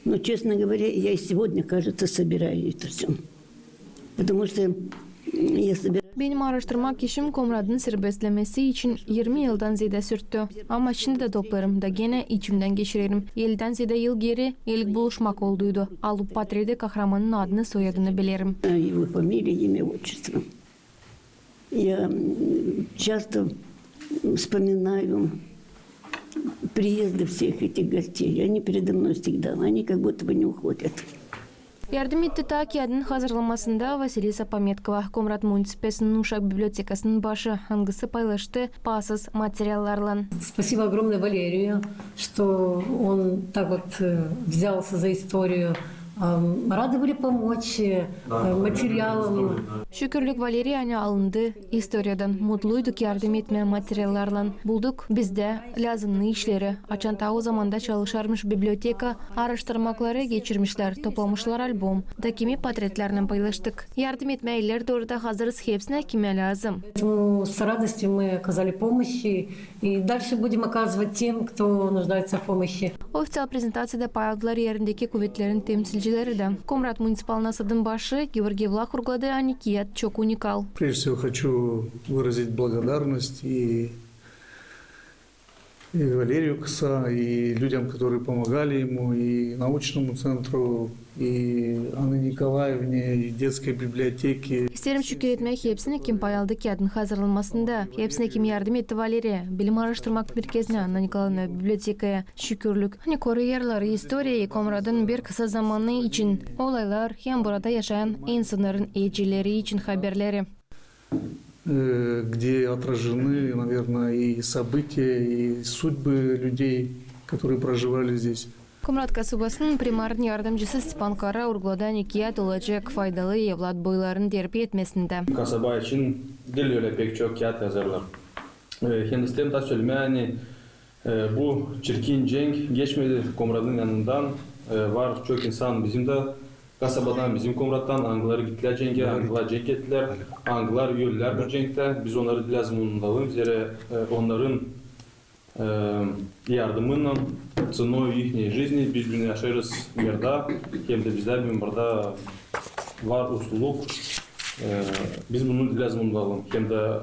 Но, честно говоря, я и сегодня, кажется, собираю это всё. Потому что, м, я собираю... Benim aaraştırmak işim Komradın serbestlemesi için irmi yıldan zeedä sürttü. Ama şindi dä toplêêrım da genä içimdän geçirerim. Ellidän zeedä yıl geeri ilk buluşmak olduydu. Alıp portreti, kahramanın adını, soyadını bilerim. Его фамилия, имя, отчество. Я, м, часто вспоминаю приезды всех этих гостей. Они передо мной всегда, они как будто бы не уходят. Yardım etti ta kiyadın hazırlanmasında Vasilisa Pametkova, Komrat municipalitetin uşak bibliotekasının başı, angısı paylaştı paasız materiallarlan. Спасибо огромное Валерию, что он так вот, э, взялся за историю. Ам, рады были помочь, э, материалом. Şükürlük Valeriy, ani alındı istoriyadan. Mutluyduk yardım etmää materiallarlan. Bulduk bizdä lääzımnı işleri. Açan taa o zamanda çalışarmış biblioteka, aaraştırmakları geçirmişlär, toplamışlar albom, da kimi portretlärlän paylaştık. Yardım etmää ileri dooru da hazırız hepsinä, kimä lääzım. Поэтому с радостью мы оказали помощи и дальше будем оказывать тем, кто нуждается в помощи. Ofiţial prezentaţiyada pay aldılar erindeki kuvetlerin temsilcileri dä. Komrat municipal nasadın başı Georgiy Vlah urguladı, ani kiyat çok unikal. Прежде всего хочу выразить благодарность и, и Валерию Кыса, и людям, которые помогали ему, и научному центру, и Анне Николаевне, и детской библиотеке. İsteerim şükür etmää hepsinä, kim pay aldı kiyadın hazırlanmasında, hepsinä, kim yardım etti Valeriya, bilim aaraştırmak merkezinä, Anna Nikolaevna bibliotekaya. Şükürlük, ani koruêrlar istoriyayı Komradın bir kısa zamanı için, olaylar hem burada yaşayan insannarın eceleri için haberleri. Э, где отражены, наверное, и события, и судьбы людей, которые проживали здесь. Komrat kasabasının primarın yardımcısı Stepan Kara urguladı, ani kiyat olacek faydalı evlat boyların terbiya etmesindä. Kasaba için diil ölä pek çok kiyat yazêrlar. E, hem isteerim taa sölemää, ani, e, bu çirkin cenk geçmedi Komradın yanından. E, var çok insan bizim dä kasabadan, bizim Komrattan, angıları gittilär cengä, angıları cenk ettilär, angıları ölülär bu cenktä. Biz onnarı diil lääzım unudalım, zerä, e, onnarın, e, yardımınnan, ценой ихней жизни biz büün yaşêêrız burada, hem dä bizlär büün burada var usluluk. E, biz bunu diil lääzım unudalım. Hem dä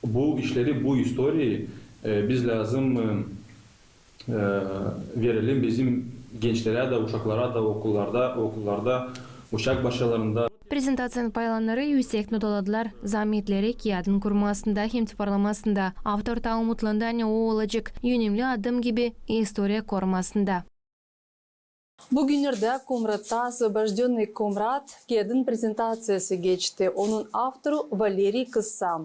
bu işleri, bu istoriyayı, e, biz lääzım, e, e, verelim bizim gençlerä dä, uşaklara da, okullarda, okullarda, uşak başçalarında. Prezentaţiyanın paylananları üüsek notaladılar zaametleri kiyadın kurmasında hem toparlamasında. Avtor taa umutlandı, ani o olacek önemli adım gibi istoriya korumasında. Bu günnerdä Komratta «Освобождённый Комрат» kiyadın prezentaţiyası geçti. Onun avtoru Valeriy Kısa.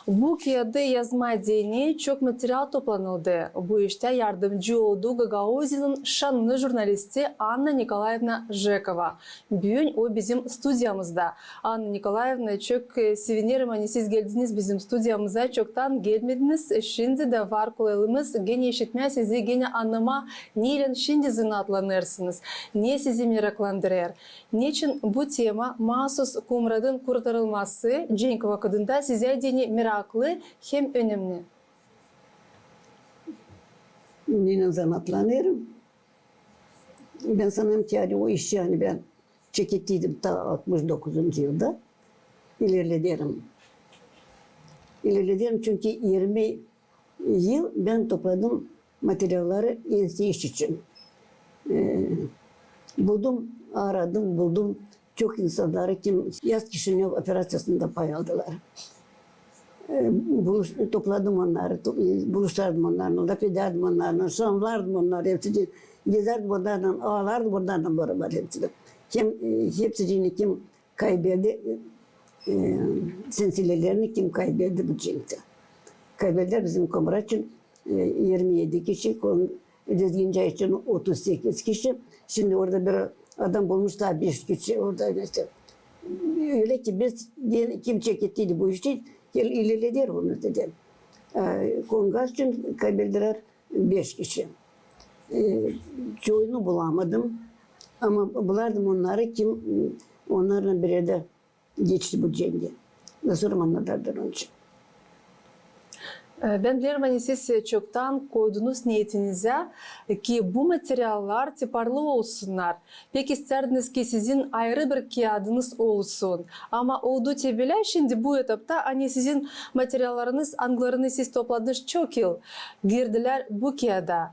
Bu kiyadı yazmaa deyni çok material toplanıldı. Bu iştä yardımcı oldu Gagauziyanın şannı jurnalisti Anna Nikolaevna Jekova. Büün o bizim studiyamızda. Anna Nikolaevna, çok, e, sevinerim, ani siz geldiniz bizim studiyamıza. Çoktan gelmediniz. Şindi dä var kolaylığımız genä işitmää sizi, genä annamaa, neylän şindi zanaatlanêrsınız, ne sizi meraklandırêr. Neçin bu tema, maasuz Komratın kurtarılması, cenk vakıdında sizä deyni meraklı hem önemni? Neylän zanaatlanêrım? Bän sanêrım ki, ani o işi, ani bän çekettiydim ta altmış dokuzuncu yılda, ilerlederim. İlerlederim, çünkü irmi yıl bän topladım materialları ensi iş için. E, buldum, aradım, buldum çok insannarı, kim Yaz Kişinöv operaţiyasında pay aldılar. E, buluş-, topladım onnarı, to-, e, buluşardım onnarlan, lafedärdim onnarlan, şanlardım onnarı hepsini, gezärdim onnarlan, aalardım onnarlan barabar hepsini. Hem, e, hepsini, kim kaybeldi, e, e, sensilelerini, kim kaybeldi bu cenktä. Kaybeldi bizim Komrat için, e, irmi edi kişi, kon-, Lezginca için otuz sekiz kişi. Şindi orada bir adam bulmuş taa beş kişi orada, işte. Ölä ki biz, kim çekettiydi bu işi, ilerleder bunu dedi. E, Kongaz için kaybeldiler beş kişi. E, çoyunu bulamadım. Ama bulardım onnarı, kim onnarlan bir erdä geçti bu cengi. Nasıl romanlardır onun için. E, bän bilerim, ani siz çoktan koydunuz neetinizä, ki bu materiallar tiparlı olsunnar. Pek istärdiniz, ki sizin ayrı bir kiyadınız olsun. Ama oldu te bölä, şindi bu etapta, ani sizin materiallarınız, angılarını siz topladınız çok yıl, girdilär bu kiyada.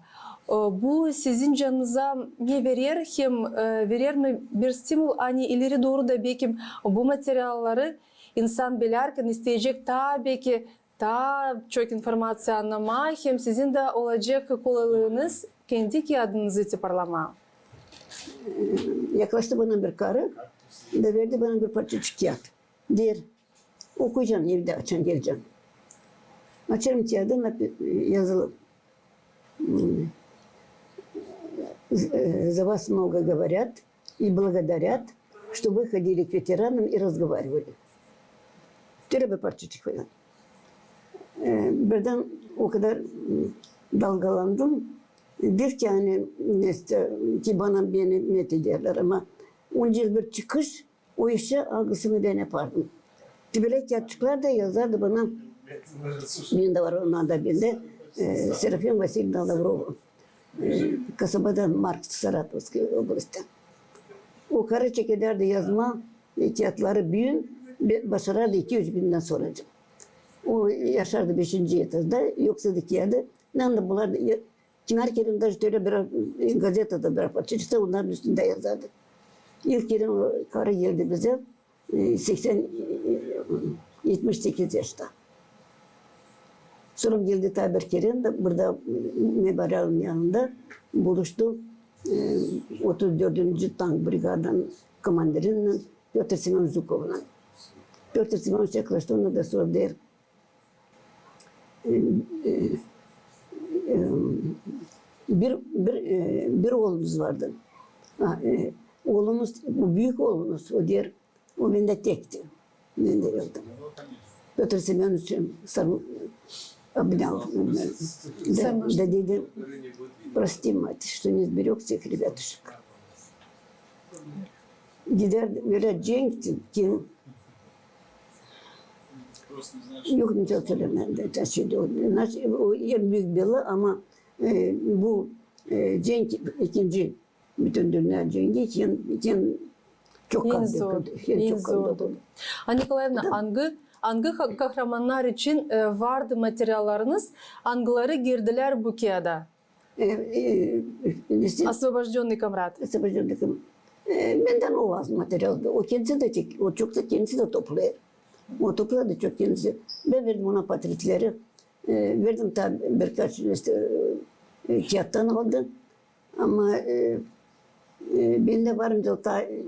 E, bu sizin canınıza ne verer, hem, e, verer mi bir stimul, ani ileri dooru da bekim bu materialları insan bilärkän isteyecek taa bekim taa çok informaţiya annamaa, hem sizin dä olacek kolaylığınız kendi kiyadınızı tiparlamaa? Yaklaştı bana bir karı da verdi bana bir parçacık kiyat. Deer, okuyacan evdä, açan gelecän. Açarım kiyadı, napi-, yazılı. М, э, за вас много говорят и благодарят, что вы ходили к ветеранам и разговаривали. Şölä bir parçacık falan. E, birdän o kadar, m, dalgalandım. Deer ki, ani, işte, ki bana, beni methederlär, ama onca yıl bir çıkış, o işi, angısını bän yapardım. Te bölä kiyatçıklar da yazardı bana. Bendä var, onnar da bendä. E, Serafim Vasilyevna Lavrova. E, kasabadan Marks, Saratovskaya oblasttan. O karı çekedärdi yazmaa, e, kiyatları büün, be-, başarardı iki-üç gündän sora. O yaşardı beşinci etajda, yoksa da kiyadı. Nanda bulardı, ya, Kimär kerä daje şölä bir, e, gazetada bir parçacık da onnarın üstündä yazardı. İlk kerä o karı geldi bizä, e, seksän, e, etmiş sekiz yaşta. Sora geldi taa bir kerä dä burada, e, memorialın yanında buluştu, e, otuz dördüncü tank brigadanın komandirininnän Pötr Semönoviç Zhukovnan. Pötr Semönoviç yaklaştı ona da sordu, deer, E, e, e, bir, bir, e, bir oolunuz vardı. Ha, e, oolunuz, bu büük oolunuz, o deer, o bendä tekti. Bendä yoktu. Pötr Semönoviç sarıl-, обнял, e, da, da dedi: «Прости, мать, что не сберёг всех ребятушек». Gider bölä cenk, kim Yok, ne sölemää, ne sölemää. Nasıl, o en büük bela, ama, e, bu, e, cenk, ikinci bütün dünnä cengi, hem, hem çok kan döküldü, hem çok kan döküldü. Anna Nikolaevna, angı, angı ka-, kahramannar için, e, vardı materiallarınız, angıları girdilär bu kiyada? E, e, işte, «Освобождённый Комрат». «Освобождённый Комрат». E, bendän o az materialdı. O kendisi dä çek-, o çok da kendisi dä toplêêr. O topladı çok kendisi. Bän verdim ona portretleri. E, verdim taa birkaç, işte, e, kiyattan aldı. Ama, e, E, bendä var nicä ta, e,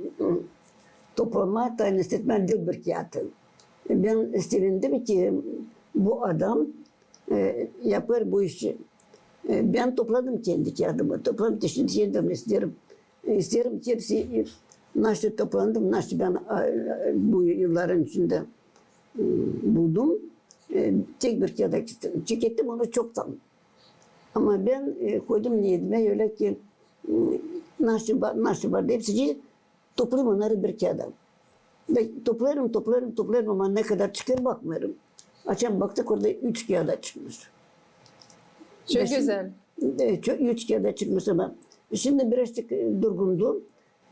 toplamaa, ta nesetmää diil bir kiyatı. E, bän sevindim ki bu adam, e, yapêr bu işi. E, bän topladım kendi kiyadımı, topladım, şindi kendim isteerim. E, isteerim ki hepsi, e, nasıl toplandım, nasıl bän, a, e, bu yılların içindä, e, buldum. E, tek bir kiyada çekettim onu çoktan. Ama bän, e, koydum niyetimä ölä ki, e, nasıl var, nasıl var, hepsicii toplayım onnarı bir kiyada. Da toplêêrım, toplêêrım, toplêêrım, ama ne kadar çıkêr bakmêêrım. Açan baktık, orada üç kiyada çıkmış. Çok gözäl. E, çok, üç kiyada çıkmış ama şindi birazcık, e, durgundu.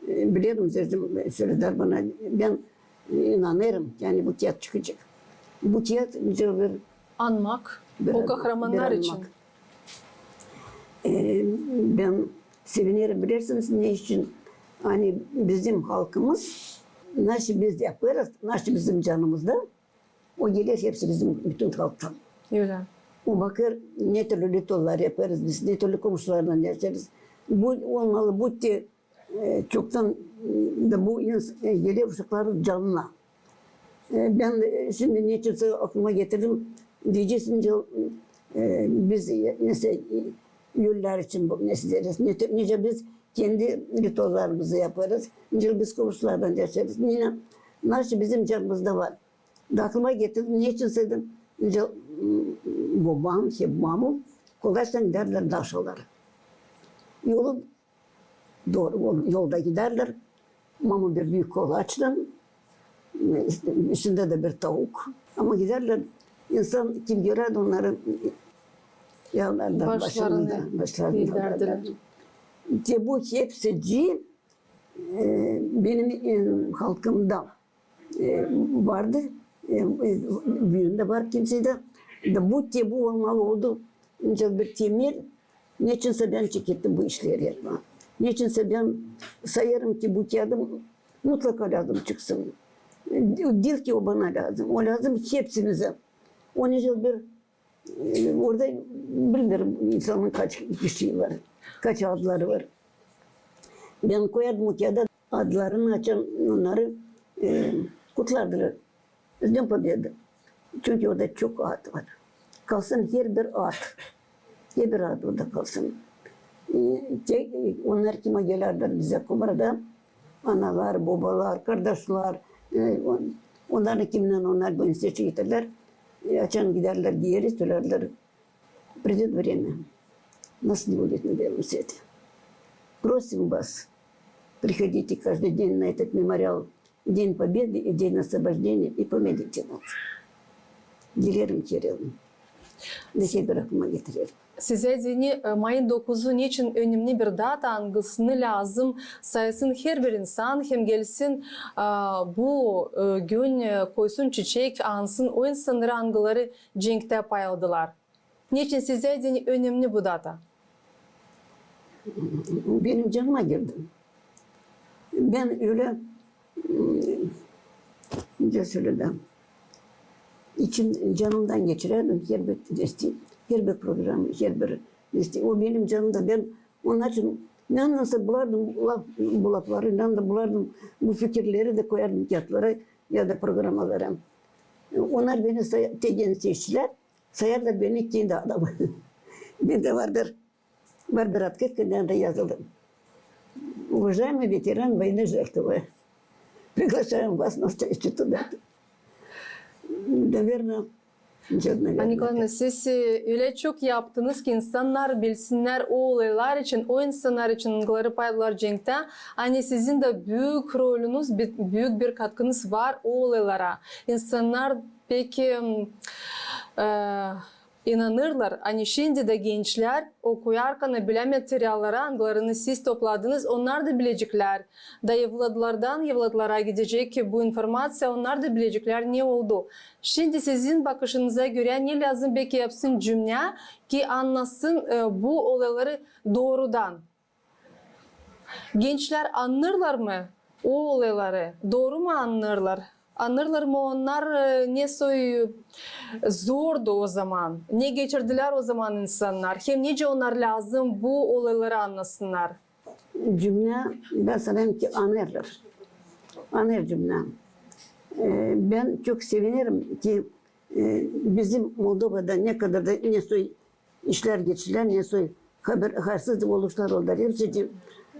E, bilerim, sözüm, e, söledilär bana, bän, e, inanêrım, yani bu kiyat çıkacek. Bu kiyat nicä bir anmak, bir o kahramannar için. E, bän sevinerim, bilersiniz, ne için? Ani bizim halkımız, nasıl biz yapêrız, nasıl bizim canımızda, o geler hepsi bizim bütün halktan. Ölä. O bakêr, ne türlü rituallar yapêrız biz, ne türlü komşulardan yaşêêrız. Bu olmalı, bu te, e, çoktan, e, da bu ins-, e, geler uşakların canına. E, bän, e, şindi neçinsä aklıma getirdim. Deyeceksin, e, biz, e, nesä, e, ölülär için bu, nesä deriz, ne te-, nicä biz kendi rituallarımızı yapêrız, nicä biz komşulardan yaşêêrız. Yine nasıl bizim canımızda var. Da aklıma getirdim, neçinsä dedim, nicä, m, bobam, hep mamum, kolaçtan gidärlär daşalara. Yolu dooru, o yolda gidärlär. Mamum bir büük kolaçtan, üstündä dä bir tavuk. Ama gidärlär, insan kim görärdi onnarı, yanardı başlarını, başlarını alêrdı. Te bu hepsicii, e, benim, e, halkımda e, vardı. E, e, büün dä var kimseyda. Da bu te bu olmalı oldu. Ancak bir temel, neçinsä bän çekettim bu işleri yapmaa. Neçinsä bän sayêrım ki bu kiyadım mutlaka lääzım çıksın. E, diil ki o bana lääzım. O lääzım hepsimizä. Onun için bir E, orada bilmeerim insanın kaç kişi var, kaç adları var. Bän koyardım o kiyada adlarını, açan onnarı, e, kutlardılar. С днём Победы. Çünkü orada çok ad var. Kalsın herbir ad. Herbir ad orada kalsın. E, te, e, onnar kim gelärdilär bizä Kumrada, analar, bobalar, kardaşlar, e, on-, onnar kimnän onnar bu institutlar, e, açan gidärlär geeri, sölärdilär, придёт время, нас не будет на белом свете. Просим вас, приходите каждый день на этот мемориал, День Победы и День освобождения, и помилуйте нас. Dilerim, Kiril. Neçin bir aklıma getirerim. Sizä deyni, e, mayın dokuzu neçin önemni bir data, angısını lääzım saysın herbir insan, hem gelsin, e, bu, e, gün, e, koysun çiçek, ansın o insannarı, angıları cenktä pay aldılar. Neçin sizä deyni önemni bu data? Benim canıma girdi. Bän ölä, nicä söleyim, içim, canımdan geçirärdim herbir, herbir programı, herbir, o benim canımda. Bän onnar için ne nasıl bulardım laf, bu lafları, ne da bulardım bu fikirleri dä koyardım kiyatlara ya da programalara. Onnar beni say-, te genç işçilär, sayardılar beni kendi adamı. Bendä var bir, var bir открытка, bendä yazılı: Уважаемый ветеран войны, жертвы, приглашаем вас на встречу туда. Наверно, Ani Nikolayevna, siz, e, ölä çok yaptınız ki insannar bilsinnär o olaylar için, o insannar için, angıları pay aldılar cenktä. Ani sizin dä büük rolünüz, bi-, büük bir katkınız var o olaylara. İnsannar pek, e, inanêrlar, ani şindi dä gençlär okuyarkan bilä materialları, angılarını siz topladınız, onnar da bileceklär. Da evlatlardan evlatlara gidecek bu informaţiya, onnar da bileceklär, ne oldu. Şindi sizin bakışınıza görä, ne lääzım beki yapsın cümlä, ki annasın, e, bu olayları doorudan? Gençlär annêêrlar mı o olayları? Dooru mu annêêrlar? Annêêrlar mı onnar, e, ne soy zordu o zaman, ne geçirdilär o zaman insannar, hem nicä onnar lääzım bu olayları annasınnar? Cümnä, bän sanêrım ki, anêêrlar. Anêêr cümnä. E, bän çok sevinerim ki, e, bizim Moldovada ne kadar da ne soy işlär geçirdiler, ne soy haber, harsız oluşlar oldular hepsi.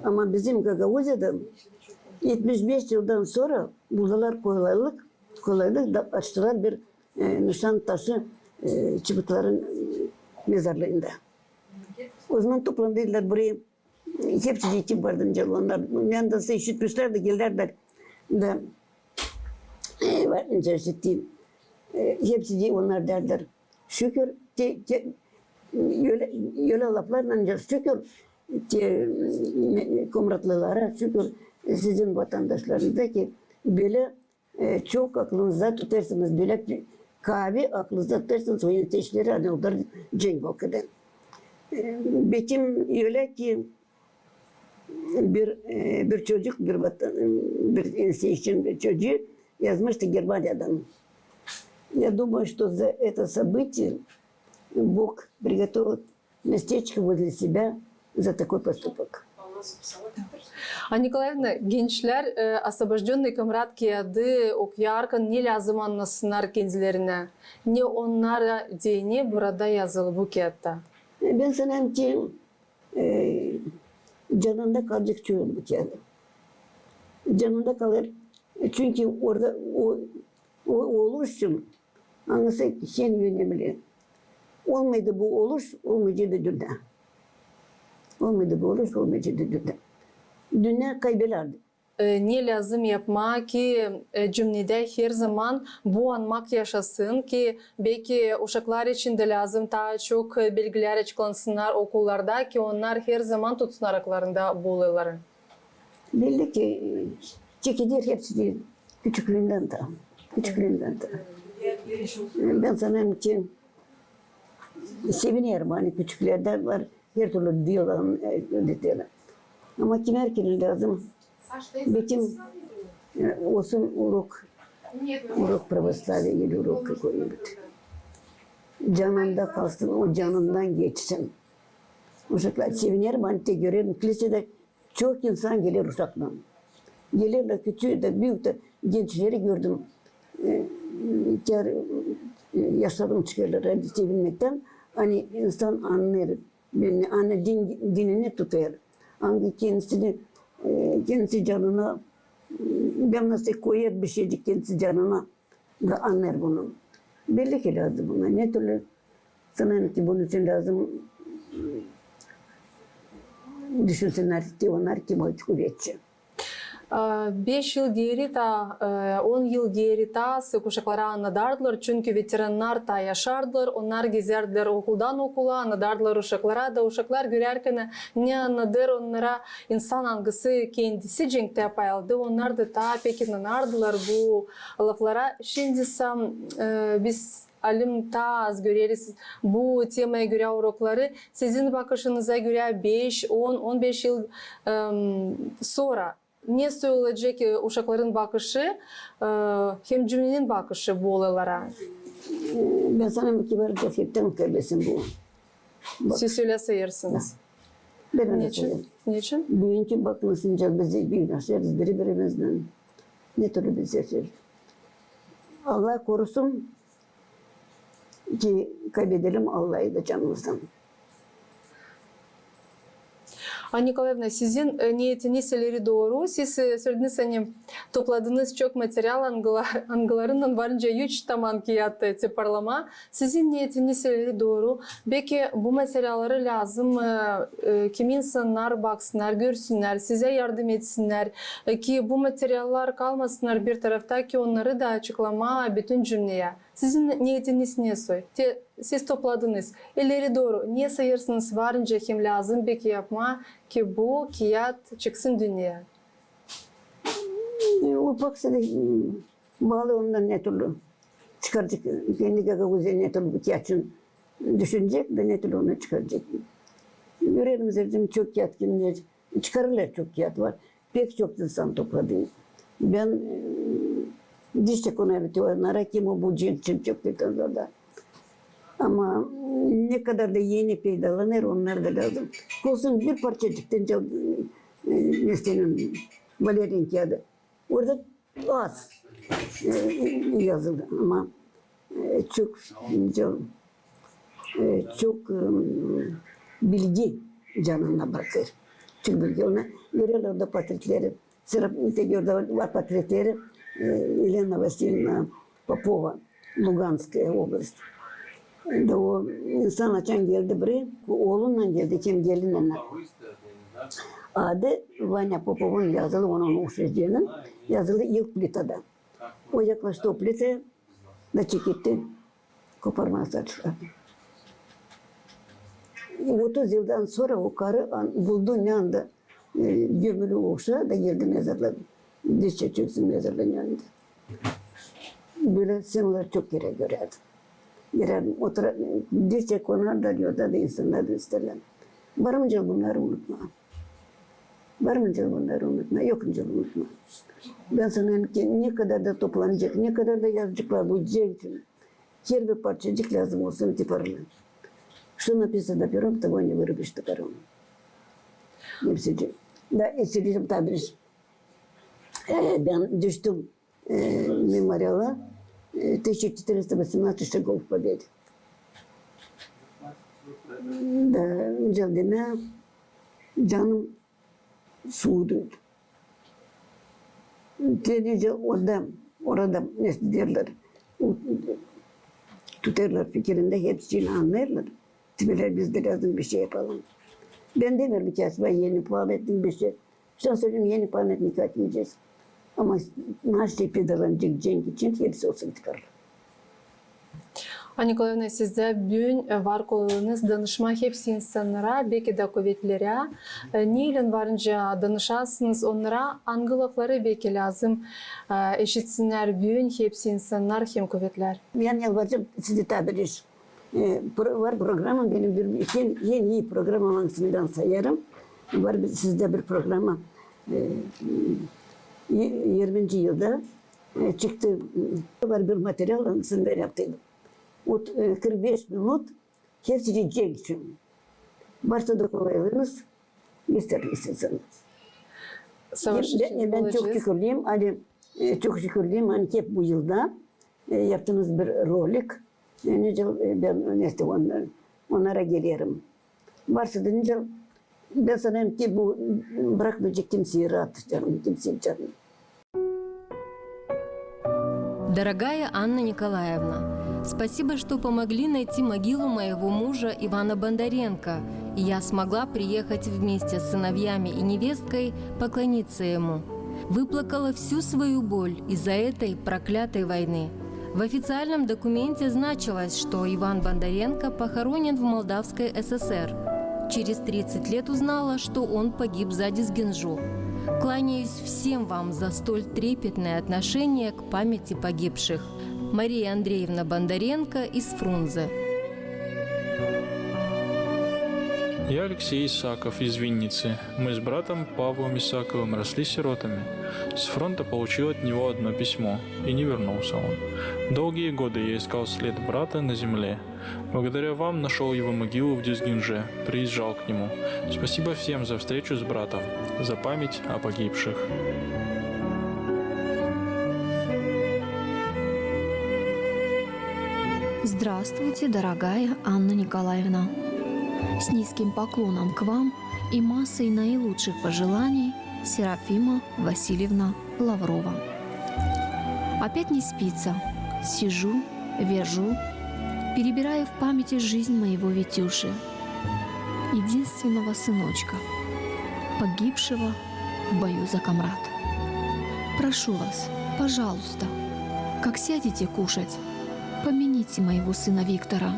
Ama bizim Gagauziyada etmiş beş yıldan sora buldular kolaylık, kolaylık da açtılar bir, e, nişan taşı, e, çıbıtların, e, mezarlıında. O zaman toplandılar buraya, hepsi iki vardı, onnar. Bendän işitmişlär da gelärlär da, e, var, işittim. E, hepsi de onnar derlär: şükür, te, te, ölä, ölä laflarlan: şükür, te, e, komratlılara, şükür, sizin vatandaşlarınıza ki, bölä, e, çok aklınızda tutêrsınız, bölä kaavi aklınızda tutêrsınız o gençleri, ani onnar cenk vakıdı. E, bekim ölä ki, bir, e, bir çocuk, bir vatan-, bir insan için bir çocuğu yazmıştı Germaniyadan: Я думаю, что за это событие Бог приготовил местечко возле себя за такой поступок. Anna Nikolaevna, gençlär, e, освобождённый Komrat kiyadı okuyarkan ne lääzım annasınnar kendilerinä? Ne onnara deyni burada yazılı bu kiyatta? E, bän sanêrım ki, e, canında kalacek çoyun bu kiyadı. Canında kalêr. E, çünkü orada o, o oluş için angısı hem önemli. Olmaydı bu oluş, olmayaceydı dünnä. Olmaydı bu oluş, olmayaceydı dünnä. Dünnä kaybedärdi. E, ne lääzım yapmaa ki, e, cümnedä herzaman bu anmak yaşasın ki, beki uşaklar için dä lääzım taa çok, e, bilgilär açıklansınnar okullarda ki, onnar herzaman tutsunnar akıllarında bu olayları? Belli ki, e, çekeder hepsi dä küçüklüündän taa. Küçüklüündän taa. Bän sanêrım ki, sevinerim, ani küçüklerdä var her türlü diil, e, ödetärlär. Ama kimär ki lääzım, bekim, e, olsun urok, urok pravoslaviya ili urok какой-нибудь. Canında kalsın, o canından geçsin. Uşaklar, sevinerim, ani te görerim, kilisede çok insan geler uşaklan. Gelerlär, küçüü dä, büük dä, gençleri gördüm. E, ihtär, e, yaşlarım çıkêrlar, ani sevinmektan, ani insan annêêr, ani din, dinini tutêr. Ani kendisini, e, kendisi canına, e, bän nasıl koyêr bir şeycik kendisi canına, da annêêr bunu. Belli ki lääzım buna. Ne türlü, sanêrım ki, bunun için lääzım düşünsünnär te onnar, kim o kuvetçi. A, beş yıl geeri taa, e, on yıl geeri taa sık uşaklara annadardılar, çünkü veterannar taa yaşardılar, onnar gezärdilär okuldan okula, annadardılar uşaklara da, uşaklar görärkän ne annadêr onnara insan, angısı kendisi cenktä pay aldı, onnar da taa pek inanardılar bu laflara. Şindi sä, e, biz alim taa az göreriz bu temaya görä urokları. Sizin bakışınıza görä beş, on, on beş yıl, em, sora ne soy olacek, e, uşakların bakışı, e, hem cümnenin bakışı bu olaylara? Bän sanêrım ki, var, gerçektan kaybetsin bu. Siz ölä sayêrsınız. Bän ölä sayêrım. Neçin? Büünkü bakın, nasıl biz büünü yaşêêrız biri-birimizdän. Ne türlü biz yaşêêrız. Allah korusun ki kaybedelim Allahı da canımızdan. Anna Nikolaevna, sizin, e, neetiniz ileri dooru. Siz, e, sölediniz, ani topladınız çok material, angıla-, angılarından varınca üç taman kiyat, e, toparlamaa. Sizin neetiniz ileri dooru. Beki bu materialları lääzım, e, e, kimi insannar baksınnar, görsünnär, sizä yardım etsinnär, e, ki bu materiallar kalmasınnar bir tarafta, ki onnarı da açıklamaa bütün cümneyä. Sizin neetiniz ne soy? Te, siz topladınız. İleri dooru ne sayêrsınız varınca hem lääzım beki yapmaa, ki bu kiyat çıksın dünneyä? E, o bak seni, e, baalı ondan ne türlü çıkaracek, kendi Gagauziya ne türlü bu kiyat için düşünecek da ne türlü onu çıkaracek. Görerim, zerdim çok kiyat kimler çıkarırlar, çok kiyat var. Pek çok insan topladı. Bän, e, diş çekonarım onnara, kim o bu cin, cin çok insanlarda. Ama ne kadar da eni peydalanêr, onnar da lääzım. Olsun bir parçacık, e, e, mestelän Valeriyin kiyaadı. Orada az, e, yazılı, ama, e, çok, e, çok, e, bilgi canına bakêr. Çok bilgi. Ona görerlär orada portretleri. Sıra, orada var portretleri, e, Elena Vasilyevna Popova, Luganskaya oblast. Da o insan açan geldi buraya, oolunnan geldi, hem gelinnän. Adı Vanya Popovun yazılı, onun uşacıının yazılı ilk plitada. O yaklaştı o plitaya da çeketti, koparmaa saçları. Otuz yıldan sora o karı an-, buldu, ne anda, e, gömülü o uşaa da geldi mezarlaa. Diz çökti mezarın önündä. Bölä scenalari çok kerä görärdim. Görärdim, otura-, diz çökärlär da, orada da insannar da isterlär. Varınca bunnarı unutmaa. Varınca bunnarı unutmaa, yoksa unutmaa. Bän sanêrım ki, ne kadar da toplanacek, ne kadar da yazaceklar bu cenk için. Herbir parçacık lääzım olsun tiparlı. Что написано пером, того не вырубишь топором. Hepsi. Da, istedim taa bir, e, bän düştüm, e, memoriala, e, тысяча четыреста восемнадцать шагов к победе. Da, geldiim, canım suuduydu. Te nicä orada, orada, ne deerlär, tutêrlar fikirindä, hepsini annêêrlar. Deerlär, biz dä lääzım bir şey yapalım. Bän demeerim ki, acaba eni pametnik bir şey. Ştan sölemää, eni pametnik açmayacez. Ama naşey pedalanacek cenk için hepsi olsun tiparlı. Anna Nikolaevna, siz dä büün, e, var kolluunuz danışmaa hepsi insannara, beki dä kuvetlerä. E, neylän varınca danışasınız onnara, angı lafları beki lääzım, e, eşitsinnär büün hepsi insannar hem kuvetlär? Bän yalvaracam sizä taa bir iş. E, pro-, var programam benim bir, en, en ii programam, angısını bän sayêrım. Var bir, sizdä bir programa, e, e, irminci yılda, e, çıktı, var bir material, angısını bän yaptım. Вот, e, kırk beş minut hepsi cenk için. Varsa da kolaylınız, gösterin isterseniz. Savaş için bän çok şükürlüyüm, ani, e, çok şükürlüyüm, ani hep bu yılda, e, yaptınız bir rolik. E, nicä, e, bän, neyse, onnara, onnara gelerim. Varsa da nicä, bän sanêrım ki, bu brakmayacek kimseyi raat, canım, kimseyi canım. Дорогая Анна Николаевна, спасибо, что помогли найти могилу моего мужа Ивана Бондаренко, и я смогла приехать вместе с сыновьями и невесткой поклониться ему. Выплакала всю свою боль из-за этой проклятой войны. В официальном документе значилось, что Иван Бондаренко похоронен в Молдавской ССР. Через тридцать лет узнала, что он погиб за Дизгинжу. Кланяюсь всем вам за столь трепетное отношение к памяти погибших. Мария Андреевна Бондаренко из Фрунзе. Я Алексей Исаков из Винницы. Мы с братом Павлом Исаковым росли сиротами. С фронта получил от него одно письмо, и не вернулся он. Долгие годы я искал след брата на земле. Благодаря вам нашёл его могилу в Дизгинже, приезжал к нему. Спасибо всем за встречу с братом, за память о погибших. Здравствуйте, дорогая Анна Николаевна. С низким поклоном к вам и массой наилучших пожеланий, Серафима Васильевна Лаврова. Опять не спится. Сижу, вяжу, перебираю в памяти жизнь моего Витюши, единственного сыночка, погибшего в бою за Камрад. Прошу вас, пожалуйста, как сядете кушать, помяните моего сына Виктора.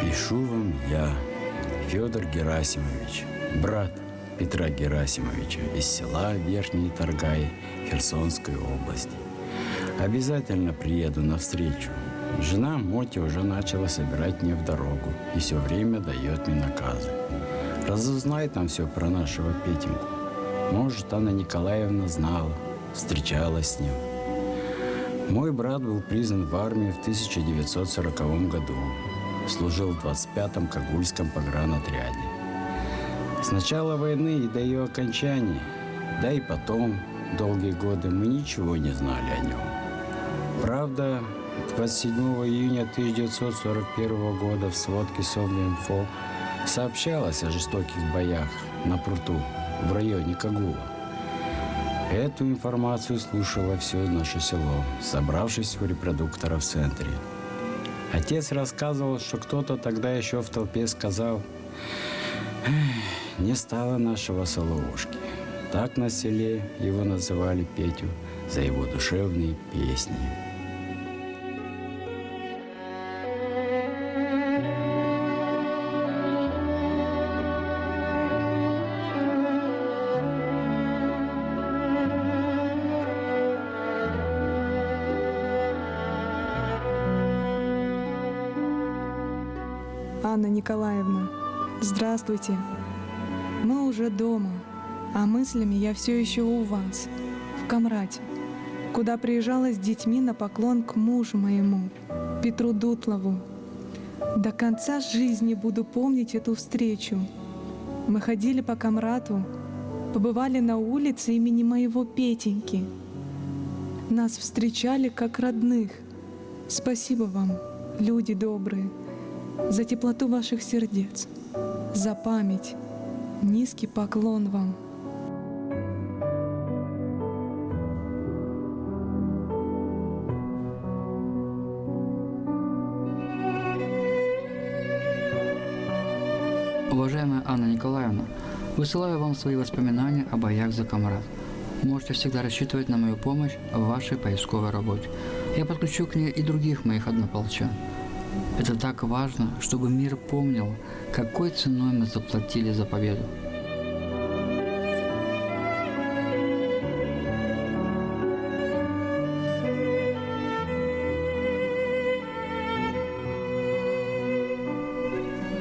Пишу вам я, Фёдор Герасимович, брат Петра Герасимовича из села Верхние Таргаи Херсонской области. Обязательно приеду навстречу. Жена Мотя уже начала собирать меня в дорогу и всё время даёт мне наказы. Разузнай там всё про нашего Петеньку. Может, Анна Николаевна знала, встречалась с ним. Мой брат был призван в армию в тысяча девятьсот сороковом году. Служил в двадцать пятом Кагульском погранотряде. С начала войны и до её окончания, да и потом долгие годы мы ничего не знали о нём. Правда, двадцать седьмого июня тысяча девятьсот сорок первого года в сводке Совинформ сообщалось о жестоких боях на пруту в районе Кагула. Эту информацию слушало всё наше село, собравшись у репродуктора в центре. Отец рассказывал, что кто-то тогда ещё в толпе сказал: «Эх, не стало нашего Соловушки». Так на селе его называли, Петю, за его душевные песни. Анна Николаевна, здравствуйте. Мы уже дома, а мыслями я всё ещё у вас, в Камрате, куда приезжала с детьми на поклон к мужу моему, Петру Дутлову. До конца жизни буду помнить эту встречу. Мы ходили по Камрату, побывали на улице имени моего Петеньки. Нас встречали как родных. Спасибо вам, люди добрые, за теплоту ваших сердец, за память. Низкий поклон вам. Уважаемая Анна Николаевна, высылаю вам свои воспоминания о боях за Камрат. Можете всегда рассчитывать на мою помощь в вашей поисковой работе. Я подключу к ней и других моих однополчан. Это так важно, чтобы мир помнил, какой ценой мы заплатили за победу.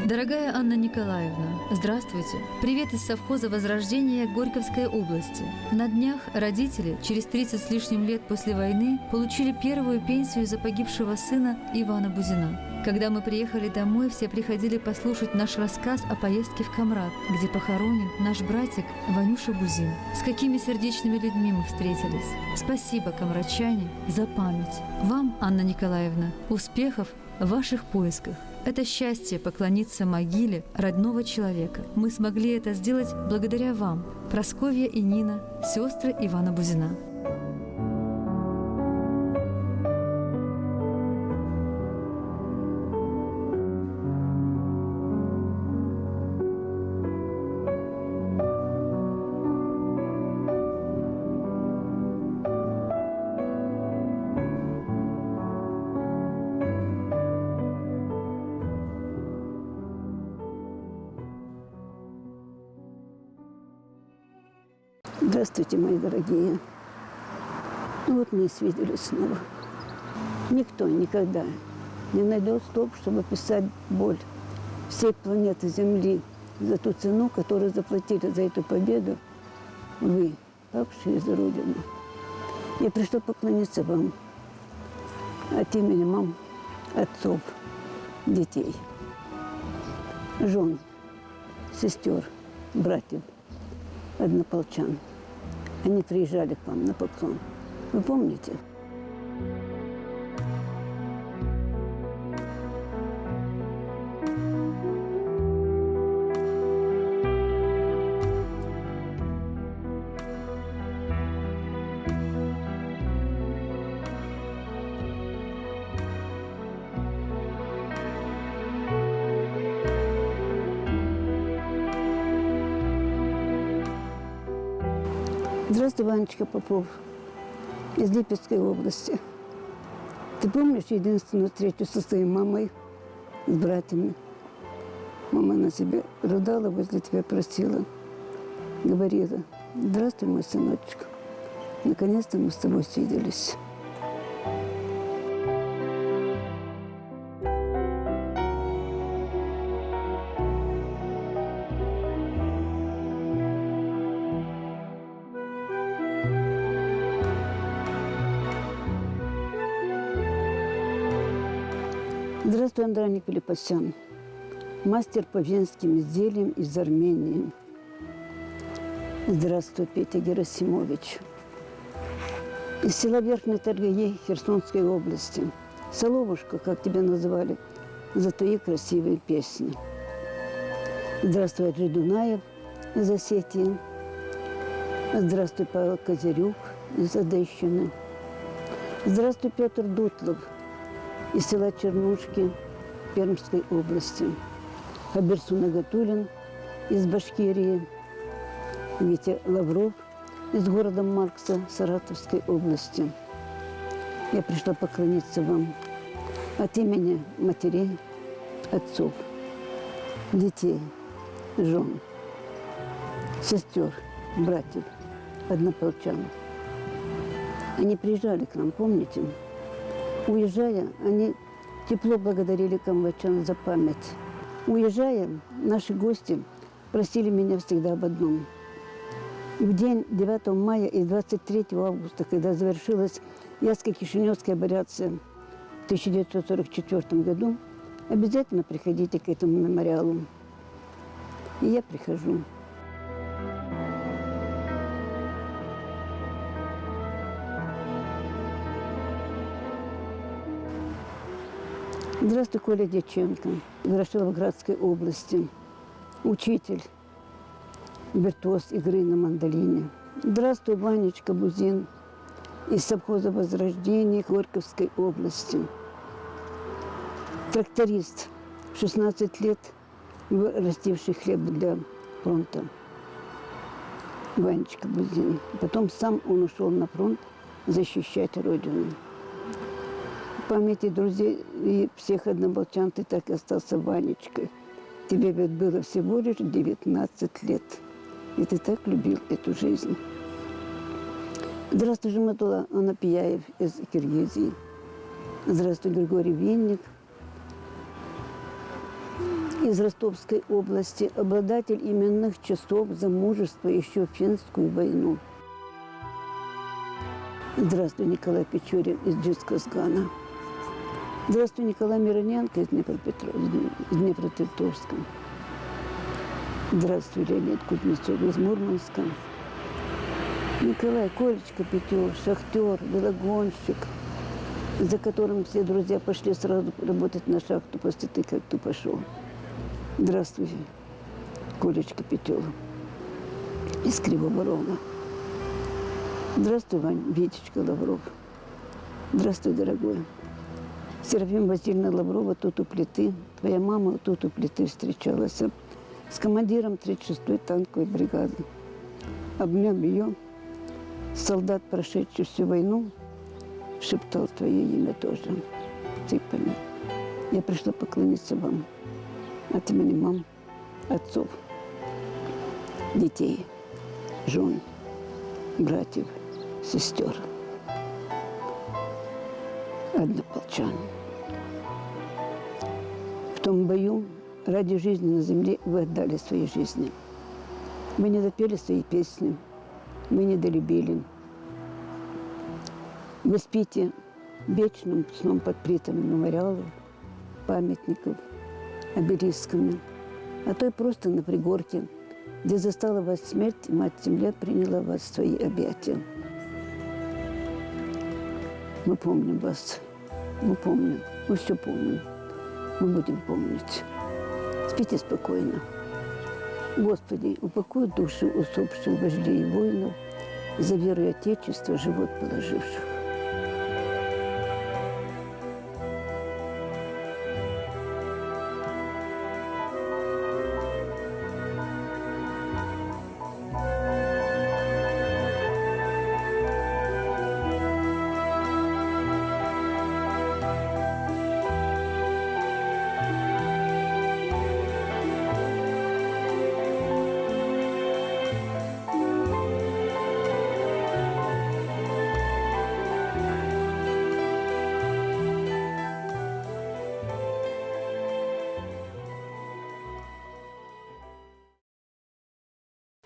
Дорогая Анна Николаевна, здравствуйте. Привет из совхоза «Возрождение» Горьковской области. На днях родители, через тридцать с лишним лет после войны, получили первую пенсию за погибшего сына Ивана Бузина. Когда мы приехали домой, все приходили послушать наш рассказ о поездке в Камрат, где похоронен наш братик Ванюша Бузин. С какими сердечными людьми мы встретились. Спасибо, камратчане, за память. Вам, Анна Николаевна, успехов в ваших поисках. Это счастье — поклониться могиле родного человека. Мы смогли это сделать благодаря вам, Прасковья и Нина, сёстры Ивана Бузина. Здравствуйте, мои дорогие. Ну вот мы и свиделись снова. Никто никогда не найдёт слов, чтобы описать боль всей планеты Земли за ту цену, которую заплатили за эту победу вы, павшие за Родину. Я пришла поклониться вам от имени мам, отцов, детей, жён, сестёр, братьев, однополчан. Они приезжали к вам на поклон. Вы помните? Здравствуй, Ванечка Попов, из Липецкой области. Ты помнишь единственную встречу со своей мамой, с братьями? Мама на тебя рыдала, возле тебя просила, говорила: «Здравствуй, мой сыночек. Наконец-то мы с тобой свиделись». Здравствуй, Андроник Филиппосян, мастер по венским изделиям из Армении. Здравствуй, Петя Герасимович. Из села Верхние Торгаи Херсонской области. Соловушка, как тебя называли, за твои красивые песни. Здравствуй, Аджи Дунаев из Осетии. Здравствуй, Павел Козырюк из Одещины. Здравствуй, Пётр Дутлов из села Чернушки Пермской области. Хабирсун Агатуллин из Башкирии. Витя Лавров из города Маркса Саратовской области. Я пришла поклониться вам от имени матерей, отцов, детей, жён, сестёр, братьев, однополчан. Они приезжали к нам, помните? Уезжая, они тепло благодарили камвочан за память. Уезжая, наши гости просили меня всегда об одном. В день девятого мая и двадцать третьего августа, когда завершилась Яско-Кишинёвская операция в тысяча девятьсот сорок четвёртом году, обязательно приходите к этому мемориалу. И я прихожу. Здравствуй, Коля Дьяченко, из Ворошиловградской области. Учитель, виртуоз игры на мандолине. Здравствуй, Ванечка Бузин из совхоза «Возрождение» Горьковской области. Тракторист, шестнадцать лет растивший хлеб для фронта. Ванечка Бузин. Потом сам он ушёл на фронт защищать Родину. В памяти друзей и всех однополчан ты так и остался Ванечкой. Тебе ведь было всего лишь девятнадцать лет. И ты так любил эту жизнь. Здравствуй, Жаматулла Анапияев из Киргизии. Здравствуй, Григорий Винник из Ростовской области, обладатель именных часов за мужество ещё в финскую войну. Здравствуй, Николай Печорин из Дзержинского. Здравствуй, Николай Мироненко из Днепропетро-, из Днепропетровска. Здравствуй, Леонид Кузнецов из Мурманска. Николай, Колечка Петёл, шахтёр, велогонщик, за которым все друзья пошли сразу работать на шахту после того, как ты пошёл. Здравствуй, Колечка Петёл из Кривого Рога. Здравствуй, Вань, Витечка Лавров. Здравствуй, дорогой. Серафима Васильевна Лаврова тут у плиты, твоя мама тут у плиты встречалась с командиром тридцать шестой танковой бригады. Обняв её, солдат, прошедший всю войну, шептал твоё имя тоже. Ты пойми. Я пришла поклониться вам от имени мам, отцов, детей, жён, братьев, сестёр, однополчан. В том бою ради жизни на земле вы отдали свои жизни. Вы не допели свои песни, вы не долюбили. Вы спите вечным сном под плитами мемориалов, памятников, обелисками, а то и просто на пригорке, где застала вас смерть, и Мать-Земля приняла вас в свои объятия. Мы помним вас. Мы помним. Мы всё помним. Мы будем помнить. Спите спокойно. Господи, упокой души усопших вождей и воинов, за веру и Отечество живот положивших.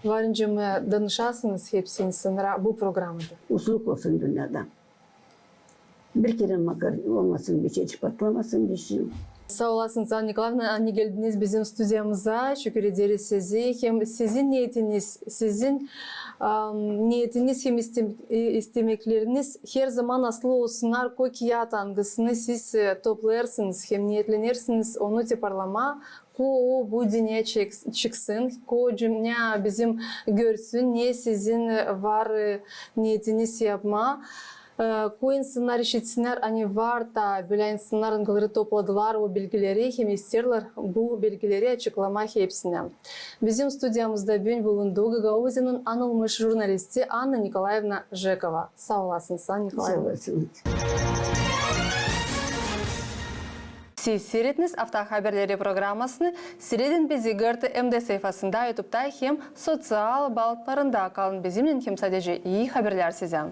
Var nicä mı danışasınız hepsini sınıra bu programada. Usluk olsun dünnedä. Bir kerä makar olmasın, bir şey patlamasın, bir şey. Saa olasınız, Anna Nikolaevna, ani geldiniz bizim studiyamıza. Şükür ederiz sizi. Hem sizin neetiniz, sizin, am, neetiniz hem istem-, e, istemekleriniz herzaman asılı olsunnar ko kiyat, angısını siz, e, toplêêrsınız hem neetlenersiniz onu toparlamaa, ko o bu dünneyä çek-, çıksın, ko dünneyä bizim görsün, ne sizin var, e, neetiniz yapmaa. E, ko insannar işitsinnär, ani var taa bölä insannar, angıları topladılar o bilgileri hem isteerlär bu bilgileri açıklamaa hepsinä. Bizim studiyamızda büün bulundu Gagauziyanın anılmış jurnalisti Anna Nikolaevna Jekova. Saa olasınız, Anna Nikolaevna. Saa olasınız. Siz siirettiniz Aftaa haberleri programasını. Siiredin bizi GRT M D sayfasında, YouTubeda hem soţial baallıklarında. Kalın bizimnän hem sadecä ii haberlär sizä.